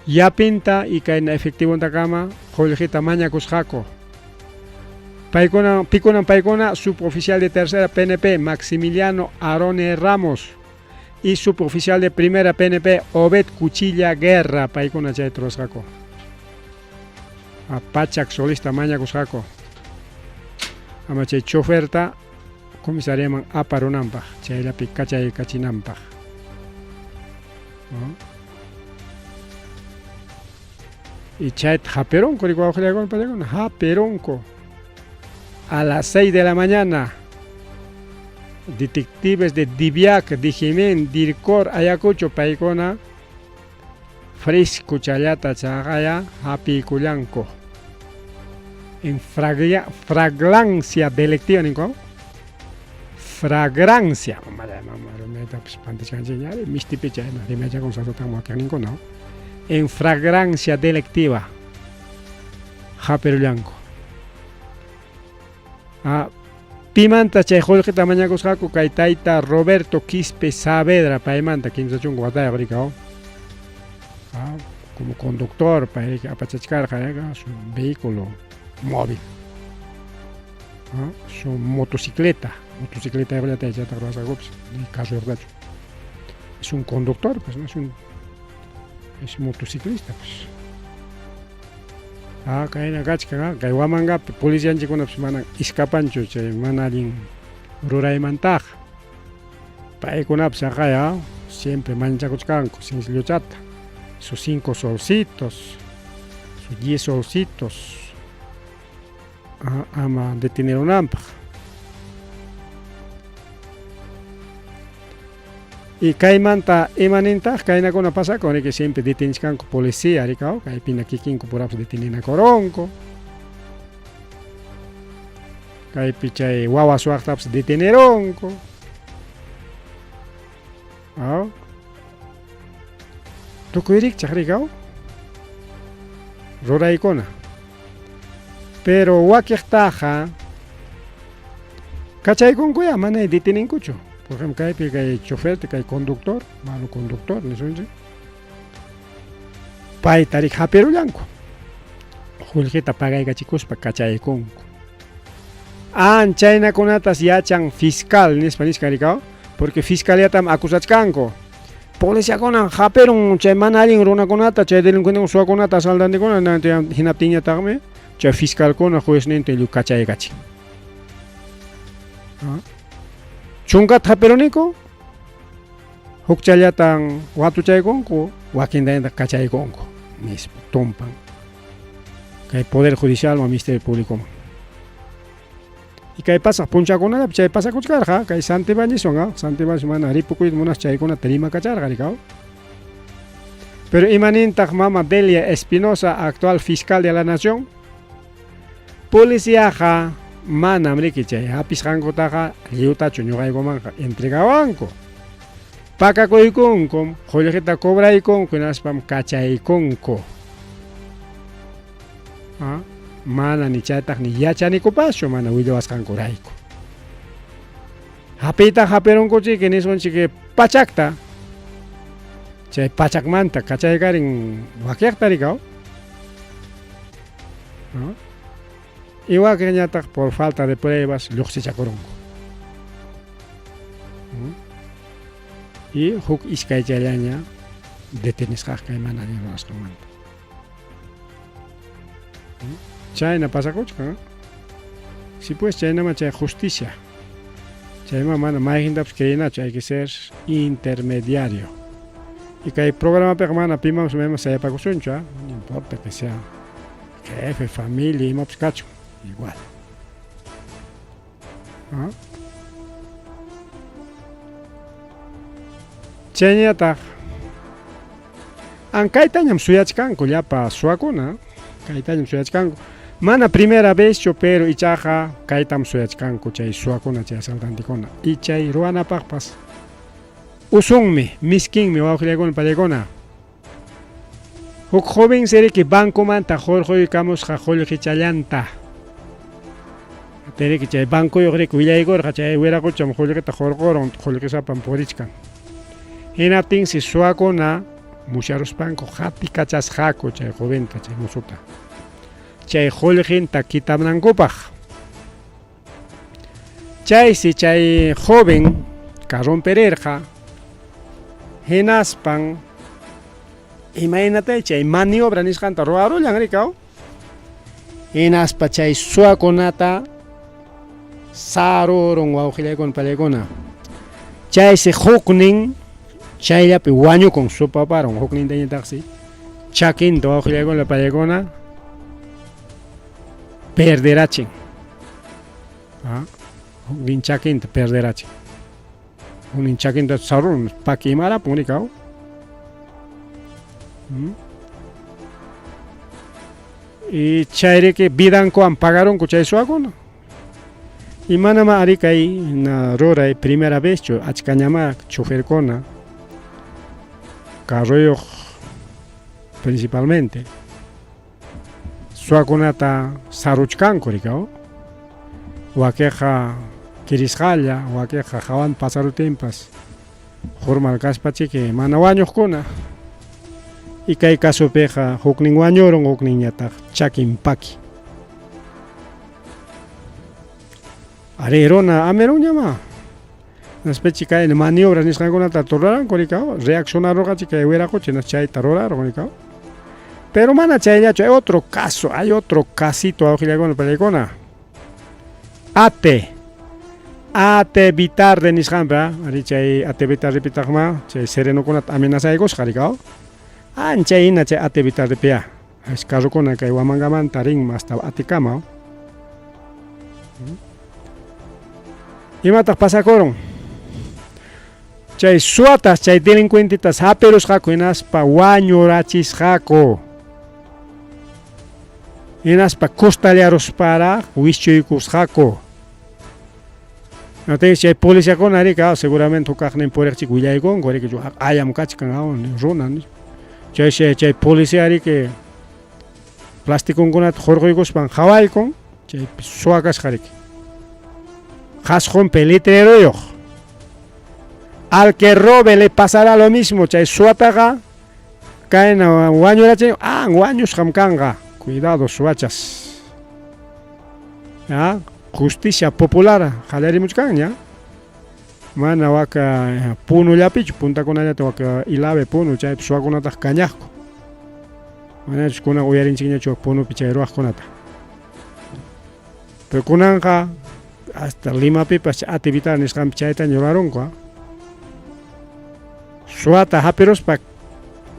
Yapinta y kayna efectivontakama qullqita mañakusqaku. Paykuna, pikuna paykuna, suboficial de tercera PNP Maximiliano Arone Ramos y suboficial de primera PNP Obed Cuchilla Guerra, paykuna chayta rurasqaku. Pachak solista mañakusqaku. Ama chay choferta comisariaman aparunanpaq, chayllapi kachaykachinanpaq. Y chayta hapironku wawqillakuna paykuna hapironku. A las 6 de la mañana, detectives de Diviac, Dijimen, Dircor, Ayacucho, paykuna fresco challata chaqaya hapiykullanku. En fraglancia delictiva ninku. Fragrancia. Mama, pantachkanchik mistipi chayna rimaychakun sasatan wakiqninkuna. En fragrancia delictiva. Hapirullanku. Ah, pimanta chay qullqita mañakusqaku kay tayta Roberto Quispe Saavedra paymanta 30 watayuq rika. Ah, como conductor pay apachachkarqa su vehículo móvil. Ah, su motocicleta, motocicleta chayta ruwasqakupis, ni carro. Es un conductor, pues no es un es motociclista, pues. Ah, kayna kachkan, kay Huamangapi policianchikkunapas mana iskapanchu chay mana allin ruraymantaqa. Paykunapas haqaya siempre manchakuchkanku sencillochata. Sus 5 solcitos, sus 10 solcitos ama detenerunanpaq. Y kaymanta imanintaq kaynakuna pasakun riki siempre detenichkanku policía rikaw kaypina kikinku purapas deteninakuronku. Kaypi chay wawa suwaqtapas deteneronku. Aw. Tukuy rikchaq rikaw ruraykuna. Pero wakiqtaqa kachaykunkuya mana deteninkuchu. Por ejemplo, kaypi kay chofer, kay conductor, malo conductor, nisunchik. Payta rik hapirullanku. Qullqita pagaykachikuspa kachaykunku. An chaynakunatas yachan fiscal nispa nisqa rikaw, porque fiscaliatam acusachkanku. Policiakunan hapirun chay mana allin runakunata, chay delincuente suwakunata asaltantekuna, hinaptinñataqmi chay fiscalkuna juezninta lliw kachaykachin. Chunkata hapiruniku, hukchallatan watuchaykunku, wakintañataq kachaykunku, nispa tumpan. Kay Poder Judicial o Ministerio Público. Y kay pasaq punchakunallapi chay pasakuchkarqa, kay Santibáñezwan, Santibáñez mana ripukuyta munas chaykunata rimakacharqa rikaw. Pero imanintaq mama Delia Espinosa, actual fiscal de la Nación? Policiaqa manam riki chay hapisqankutaqa lliwtachu ñuqaykumanqa entregawanku. Pakakuykunkum, qullqita cobraykunku hinaspam kachaykunku. Ah, mana ni chaytaq ni yachanikupaschu mana willawasqankurayku. Hapiyta hapirunkuchiki nisunchiki pachakta. Chay pachakmanta kachaykarin wakiqta rikaw. ¿No? Y wakiqñataq por falta de pruebas lluqsichakurunku. Y huk iskaychallaña detenisqaq kay mana allin rurasqanmanta. Chayna pasakuchkan. Si pues chaynama chay justicia. Chayma mana mayqintapas creynachu, hay que ser intermediario. Y kay programapiqa mana pimanpas mayman sayapakusunchu, no importa que sea jefe, familia, imapas kachun, igual. ¿Ah? Chayñataq an kaytañam suyachkanku llapa suwakuna, kaytañam suyachkanku. Mana primera vezchu, pero ichaqa kaytam suyachkanku chay suwakuna, chay asaltantekuna. Y chay ruwanapaqpas usunmi, miskinmi wawqillaykuna pallaykuna. Huk joven seriki bancomanta hurquykamusqa qullqichallanta. Teriki chay bancuyuq riki willaykurqa chay wiraqucham qullqita hurqurun, qullqisapam purichkan. Hinaptinsi suwakuna musyaruspanku hatikachasqaku chay joventa, chay musuta. Chay qullqinta kitamnankupaq. Chaysi chay joven carromperirqa hinaspan imaynatay chay maniobra nisqanta ruwarullan rikaw. Hinaspa chay suwakunata sarurun wawqillaykuna pallaykuna. Chaysi huknin chayllapi wañukun supaparun, huknintañataqsi chakinta wawqillaykuna pallaykuna perderachin. Huknin chakinta perderachin. Huknin chakinta sarurun paki imarapun rikaw. Y chayriki vidankuwan pagarunku chay suwakuna. Y manamá ari kay na ruray primera vezchu, achkañamá choferkuna, carroyuq principalmente, suwakunata saruchkanku rikaw. Wakiqa kirisqalla, wakiqa hawan pasarutinpas formal kaspachiki mana wañuqkuna. Y kay casopiqa huknin wañurun, hukninñataq chakin paki. Ari runa amirunñamá. Hinaspachi kay maniobras nisqankunata ruraranku rikaw, reaccionarurqachi kay wiraquchi chayta rurarun rikaw. Pero mana chayllachu, hay otro caso, hay otro casito wawqillakuna paykuna. Ate, ate Vitarde nisqanpi, ari chay ate Vitardepitaqma chay serenukunata amenazaykusqa rikaw. Ancha hina chay ate Vitardepia. Carrokuna kay Huamangamanta rinman hasta Atikama. Imataq pasakurun? Chay suwatas, chay delincuentetas hapirusqaku hinaspa wañurachisqaku. Hinaspa costallarusparaq wischuykusqaku. Entonces chay policiakuna rika seguramente hukaqnin puriqchik willaykunku riki ayam kachkan runa chay chay policía riki plastikunkunata hurquykuspan qhawaykun chaypi suwa kasqa riki. Qhasqunpi letreroyuq. Al que robe le pasará lo mismo. Chay suwataqa kayna wañurachin, ah, wañusqam kanqa. Cuidado, suwachas. ¿Ya? Justicia popular qallarimuchkanña. Mana waka punullapichu, puntakunallata waka Ilave punu chaypi suwakunataq kañaqku. Manachus kunan uyarinchikñachu punupi chay ruwaqkunata. Pero kunanqa hasta Limapipas Ate Vitar nisqanpi chaytaña rurarunku. Suwata hapiruspa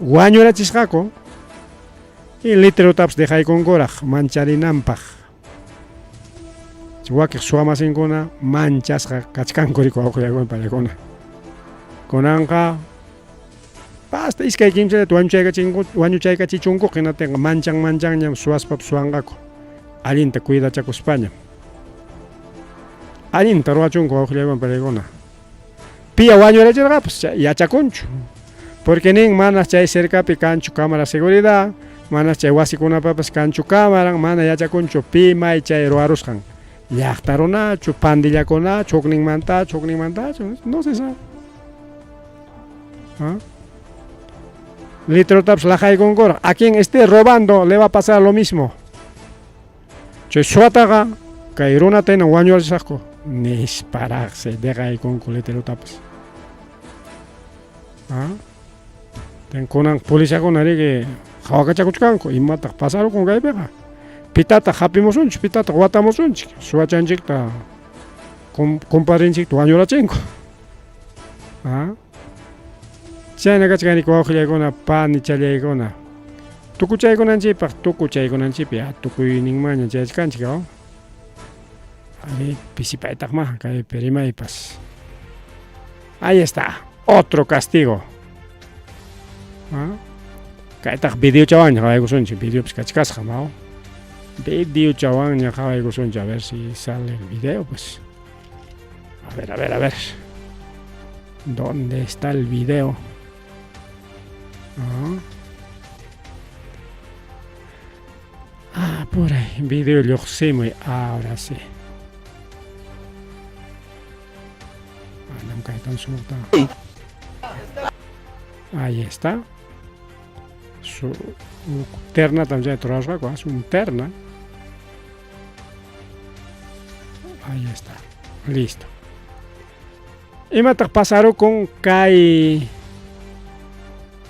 wañurachisqaku y letrerutapas dejaykunkuraq mancharinanpaq. Wakiq suwamasinkuna manchasqa kachkanku riku wawqillakuna paykuna. Kunanqa hasta iskay kimsallata wañuchaykachichunkuqa hinatinqa manchan manchanñam suwaspapas suwanqaku. Allinta cuidachakuspañam. Allinta ruwachunku wawqillakuna paykuna. Piya wañurachirqapas yachakunchu. Porque nin mana chay cercapi kanchu cámara seguridad, mana chay wasikunapapas kanchu cámara, mana yachakunchu pi may chay ruwarusqan. Llaqta runachu, pandillakunachu, hukninmantachu, hukninmantachu, no se sabe. ¿Ah? Letrerutapas laqaykunkuraq. A quien esté robando le va a pasar lo mismo. Chay suwataqa kay runata hina wañurachisaqku nisparaqsi deqaykunku letrerutapas. ¿Ah? Kunan policiakuna riki qhawakachakuchkanku imataq pasarukun kaypiqa. Pitataq hapimusunchik, pitataq watamusunchik, suwachanchikta compadrenchikta wañurachinku. ¿Ah? Chayna kachkaniki wawqillaykuna, panichallaykuna. Tukuchaykunanchikpaq, tukuchaykunanchikpi ya tukuyninmanña chayachkanchik, Ari pisipaytaqma kaypi rimaypas. Ahí está, otro castigo. ¿Ah? Kaytaq videochawanña qhawaykusunchik, videopas kachkasqa, ¿no? Videochawanña qhawaykusunchik, a ver si sale el video, pues. A ver, a ver, a ver. ¿Dónde está el video? ¿Ah? Ah, por ahí. Video lluqsimuy. Ahora sí. Manam kaytan sumaqta. Ahí está. Su terna también rurasqaku, es un terna. Ahí está. Listo. Imataq pasarukun kay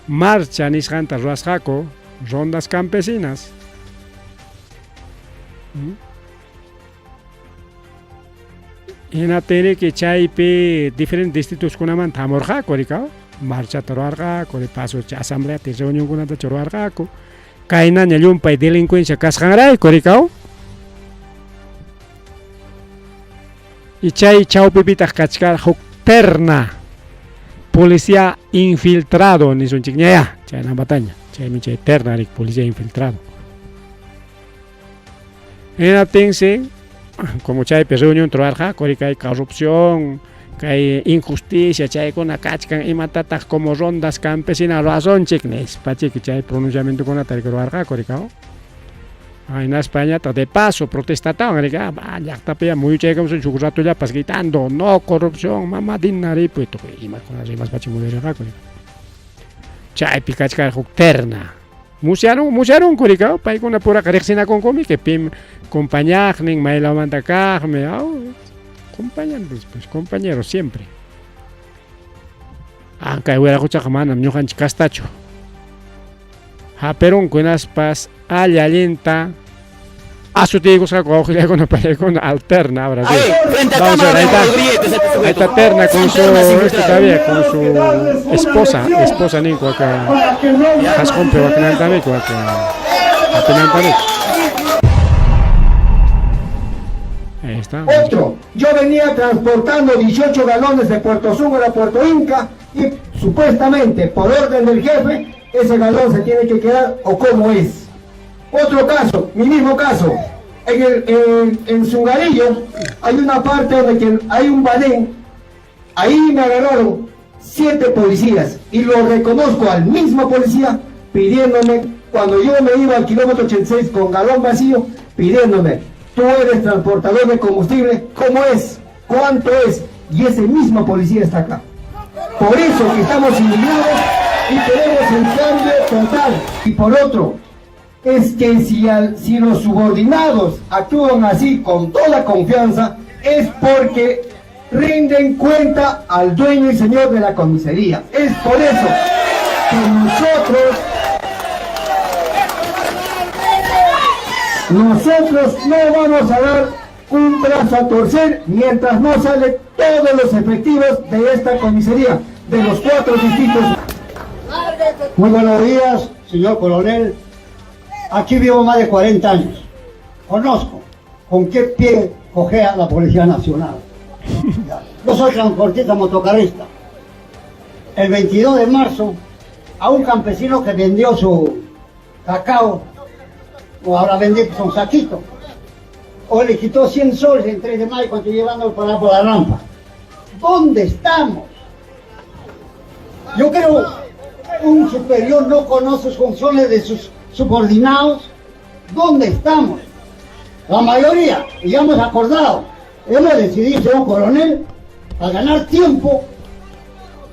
marcha nisqanta ruwasqaku rondas campesinas. Hinaptinriki chaypi diferentes distritos-kunamanta hamurqaku rikaw, marchata ruwarqaku, de paso chay asambleata reunionkunata ruwarqaku. Kaynaña llumpay delincuencia kasqanrayku rikaw. Y chay chawpipitaq kachkarqa huk terna policía infiltrado nisunchikñaya chaynamataña, chaymi chay terna riki policía infiltrado. Hinaptinsi, como chaypi reunión ruwarqaku, kay corrupción, kay injusticia, chaykuna kachkan, imatataq como rondas campesinas ruwasunchik nispa chiki chay pronunciamientokunata ruwarqaku, rikaw. Hinaspañataq de paso protestatawan rika, llaqtapi muyuchaykamusun huk ratollapas gritando, no corrupción, mama Dina ripuy, tukuy imakuna rimaspachi muyurirqaku. Chaypi kachkarqa huk terna. Musyarunku rikaw, paykuna puraqa riqsinakunkumi que pim compañaqnin maylawmanta kaqmi, compañantes, pues compañeros siempre. Kay wiraquchaqa manam ñuqanchik kastachu. Haperunku hinaspas alli allinta asutiykusqaku wawqillaykuna pallaykuna alterna ahora sí. Vamos a ver, ahí está. Ahí está Terna con su, este todavía, con su esposa, esposa ninku acá, qhasqunpi wakinantamiku acá, apinantamiku. Ahí está. Otro, yo venía transportando 18 galones de Puerto Zúngara a Puerto Inca y supuestamente por orden del jefe ese galón se tiene que quedar o cómo es. Otro caso, mi mismo caso, en Zungarillo hay una parte donde que hay un badén, ahí me agarraron 7 policías y lo reconozco al mismo policía pidiéndome, cuando yo me iba al kilómetro 86 con galón vacío, pidiéndome, tú eres transportador de combustible, ¿cómo es? ¿Cuánto es? Y ese mismo policía está acá. Por eso que estamos indignados y queremos el cambio total. Y por otro, es que si los subordinados actúan así con toda confianza, es porque rinden cuenta al dueño y señor de la comisaría. Es por eso que nosotros no vamos a dar un brazo a torcer mientras no salen todos los efectivos de esta comisaría, de los 4 distritos. Muy buenos días, señor coronel. Aquí vivo más de 40 años. Conozco con qué pie cojea la Policía Nacional. Yo soy transportista motocarrista. El 22 de marzo, a un campesino que vendió su cacao, o ahora vendió un saquito, o le quitó 100 soles en 3 de mayo cuando llevando para por la rampa. ¿Dónde estamos? Yo creo un superior no conoce sus funciones de sus subordinados. ¿Dónde estamos? La mayoría, y ya hemos acordado, hemos decidido, señor coronel, a ganar tiempo,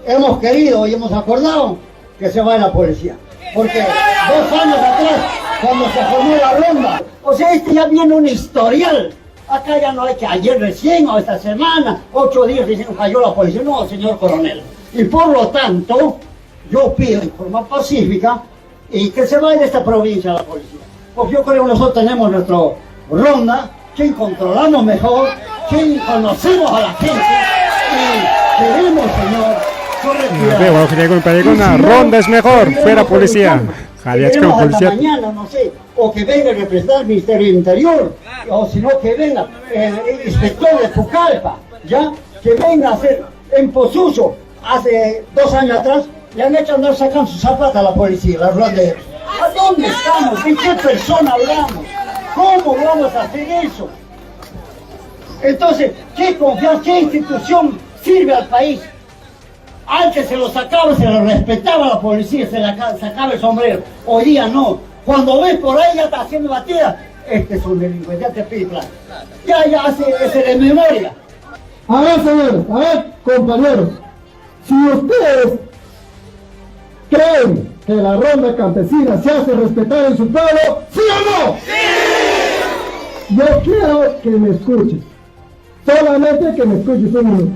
hemos querido y hemos acordado que se vaya la policía. Porque 2 años atrás, cuando se formó la ronda, este ya viene un historial. Acá ya no hay que ayer recién o esta semana, 8 días recién cayó la policía. No, señor coronel. Y por lo tanto, yo pido en forma pacífica y que se vaya de esta provincia la policía. Porque yo creo que nosotros tenemos nuestra ronda, quien controlamos mejor, quien conocemos a la gente y queremos, señor, Una ronda es mejor, fuera policía. Queremos hasta mañana, no sé, o que venga el representante del Ministerio del Interior, o si no que venga el inspector de Pucallpa, ¿ya? Que venga a hacer en Pozuzo, hace 2 años atrás, le han hecho andar sacando sus zapatos a la policía, la ronda. ¿A dónde estamos? ¿De qué persona hablamos? ¿Cómo vamos a hacer eso? Entonces, ¿qué confianza, qué institución sirve al país? Antes se lo sacaba, se lo respetaba la policía, se la sacaba el sombrero. Hoy día no. Cuando ves por ahí ya está haciendo batida, este es un delincuente, ya te pide plata. Ya hace ese de memoria. A ver, señores, a ver, compañeros, si ustedes creen que la ronda campesina se hace respetar en su pueblo, ¿sí o no? ¡Sí! Yo quiero que me escuchen. Solamente que me escuchen un minuto.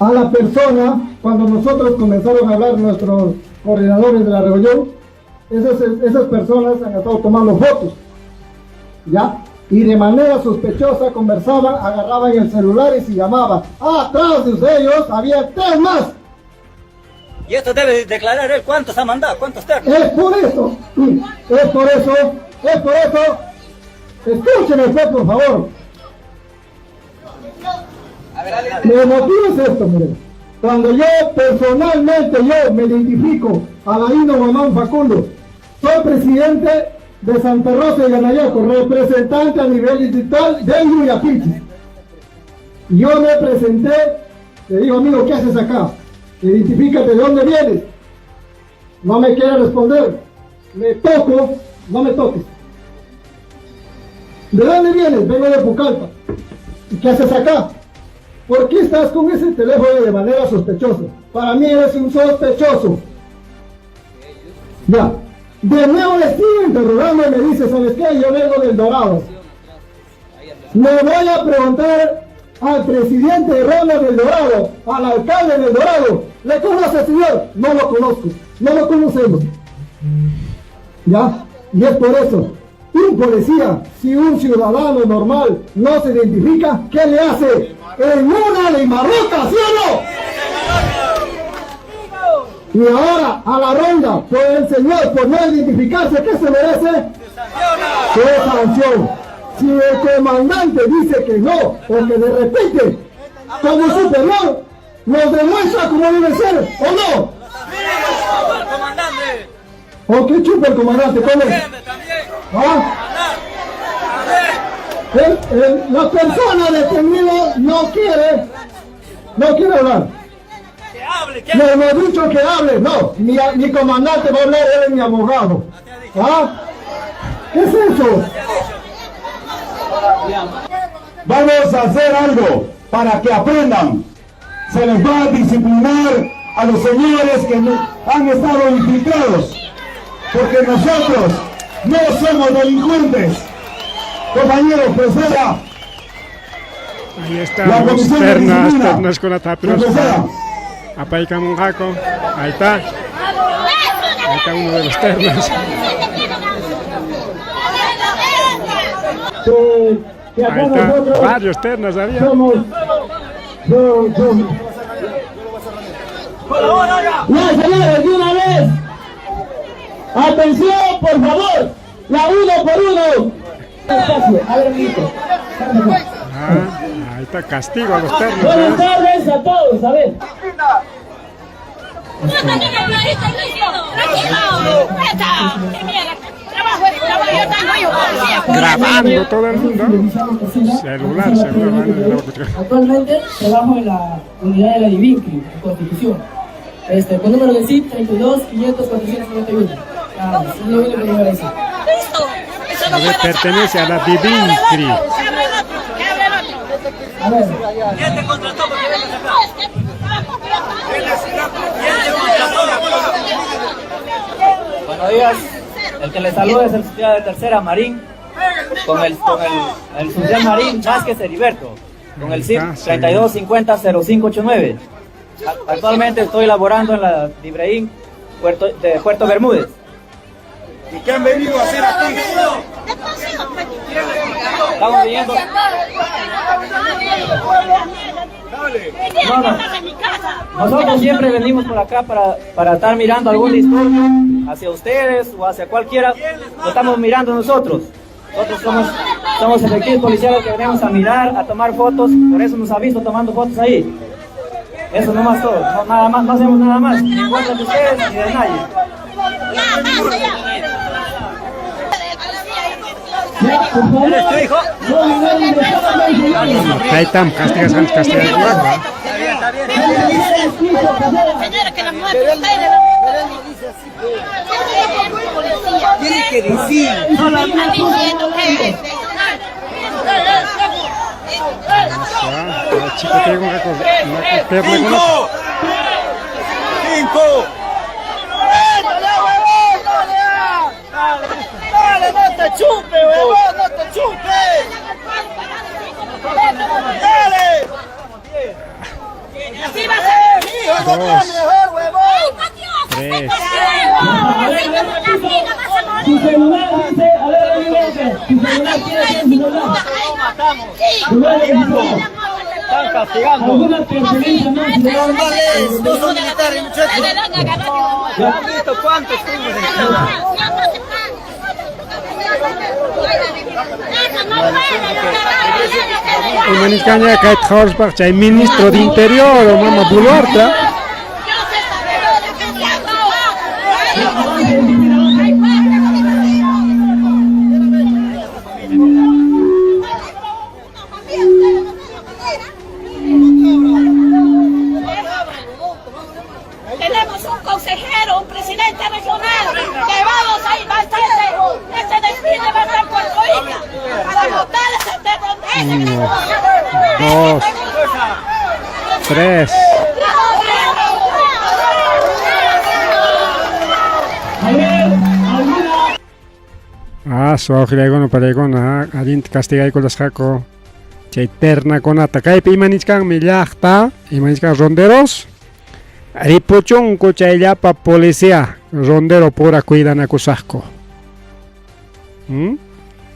A la persona, cuando nosotros comenzaron a hablar nuestros coordinadores de la reunión, esas personas han estado tomando fotos, ¿ya? Y de manera sospechosa conversaban, agarraban el celular y se llamaban. Atrás de ellos había 3 más. Y esto debe declarar él cuántos ha mandado, cuántos ternos. Es por eso, es por eso, es por eso. Escúchenme, pues, por favor. El motivo es esto, miren. Cuando yo personalmente me identifico a Adaíno Guamán Facundo, soy presidente de Santa Rosa y Yanayacu, representante a nivel distrital de Yuyapichis. Yo me presenté, le digo, amigo, ¿qué haces acá? Identifícate, ¿de dónde vienes? No me quiere responder. Me toco, no me toques. ¿De dónde vienes? Vengo de Pucallpa. ¿Y qué haces acá? ¿Por qué estás con ese teléfono de manera sospechosa? Para mí eres un sospechoso. Ya. De nuevo le sigo interrogando y me dice, ¿sabes qué? Yo vengo del Dorado. Le voy a preguntar al presidente de Ronda del Dorado, al alcalde del Dorado. ¿Le conoce, señor? No lo conozco. No lo conocemos. ¿Ya? Y es por eso. Un policía, si un ciudadano normal no se identifica, ¿qué le hace? En una le marroca, ¿sí o no? Y ahora a la ronda, por el señor, por no identificarse, ¿qué se merece? ¿Qué sanción? Si el comandante dice que no, o que de repente, como superior, nos demuestra cómo debe ser, ¿o no? ¿O qué chupa el comandante? ¿Cómo es? ¿Ah? La persona detenida no quiere hablar. Le hemos dicho que hable, no, mi comandante va a hablar, él es mi abogado. ¿Ah? ¿Qué es eso? Vamos a hacer algo para que aprendan. Se les va a disciplinar a los señores que han estado infiltrados, porque nosotros no somos delincuentes. Compañeros, proceda. Ahí están los ternas, con la taprospa. Apaykamunqaku. Ahí está. Ahí está uno de los ternas. Ahí está. Varios ternas había. No, señores, de una vez. Atención, por favor. La uno por uno. A ver, amiguito. Ah, ahí está, castigo a los ternos. Buenas tardes a todos, a ver. Grabando todo el mundo. Celular. Actualmente trabajo en la unidad de la Divincri, en Constitución. Con número de CIP 32 500 491. Ah, es lo único que voy a decir. A ver, pertenece a la Divincri. A ver. ¿Quién te contrató para que vengas acá? ¿Quién te contrató? Buenos días. El que les saluda es el oficial de tercera, Marín, con el oficial Marín Vázquez Heriberto, con el CIP 32500589. Actualmente estoy laborando en la Dibreín de Puerto Bermúdez. ¿Y qué han venido a hacer aquí? Estamos viniendo. No. Nosotros siempre venimos por acá para estar mirando algún disturbio hacia ustedes o hacia cualquiera. Lo estamos mirando nosotros. Nosotros somos efectivos policiales que venimos a mirar, a tomar fotos. Por eso nos ha visto tomando fotos ahí. Eso no más todo, no, nada más, no hacemos nada más, ni en contra de ustedes ni de nadie. ¿Eres tu hijo? Ahí están, castigas. Está bien, está bien. Señora, que la muerte. Tiene que decir. Están diciendo que El chico tiene una pierna con otra. ¡Cinco! ¡Dale, no te chupe, huevón! ¡No te chupe! ¡Dale! Así va a ser. 2, 3. Su celular dice, a ver, amigo, su celular tiene su celular. Están castigando. Alguna pertenencia más. Normales, no son militares, muchachos. ¿Han visto cuántos fuimos en Umaniscaña kay Tjorspach, chay ministro de Interior, o Mama Boluarte. Es un consejero, un presidente regional, que vamos ahí, va a estar ese, desfile va a estar en Puerto Inca, para votar ese, ese Uno, dos, tres. Ah, wawqillaykuna pariykuna, allinta castigaykulasqaku chay ternakunata. Kaypi ima nichkanmi llaqta, ima nichkan ronderos, ripuchunku chay llapa policía, rondero pura cuidanakusaqku.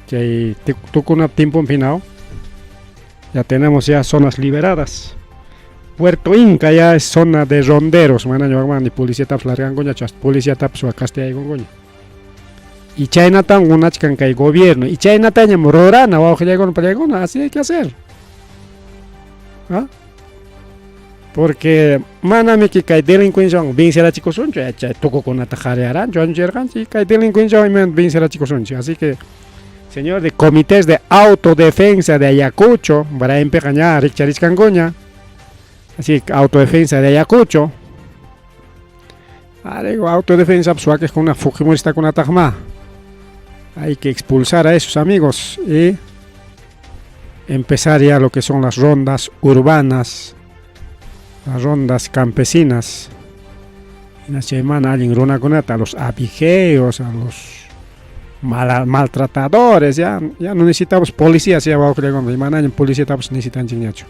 Chay tukunap tiemponpi ¿no? Ya tenemos ya zonas liberadas. Puerto Inca ya es zona de ronderos, manaña waqmani policía tapas largankuña, hasta policía tapas castigaykunkuña. Y chaynatan munachkan kay gobierno, y chaynatañam rurana wawqillaykuna pariykuna, así hay que hacer. ¿Ah? Porque manamiki kay delincuenciawan vencerachikusunchu, chay tukukunata qarearanchu, anchirqanchik, kay delincuenciawan imayna vencerachikusunchik. Así que, señor de comités de autodefensa de Ayacucho, Brainpiqa ña rikcharichkankuña. Así que autodefensa de Ayacucho. Digo, autodefensa, pues wakiqkuna fujimoristakunataqma. Hay que expulsar a esos amigos y empezar ya lo que son las rondas urbanas, las rondas campesinas. Chaymana allin runakunata, a los abigeos, a los maltratadores, ya, ya no necesitamos policías, ya wawqillaykuna, manañam policíatapas necesitanchikñachu.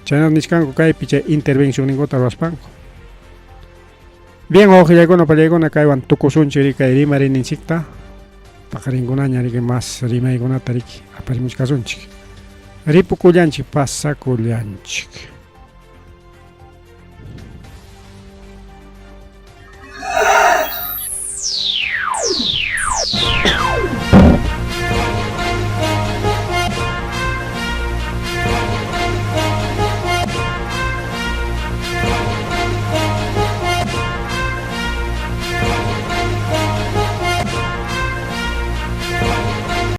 Chayna nichkanku kaypi chay intervención ninkuta ruwaspanku. Bien, wawqillaykuna pariykuna, kaywan tukusunchik kay rimariyninchikta. Paqarinkunaña riki mas rimaykunata riki aparimuchkasunchik. Ripukullanchik, pasakullanchik.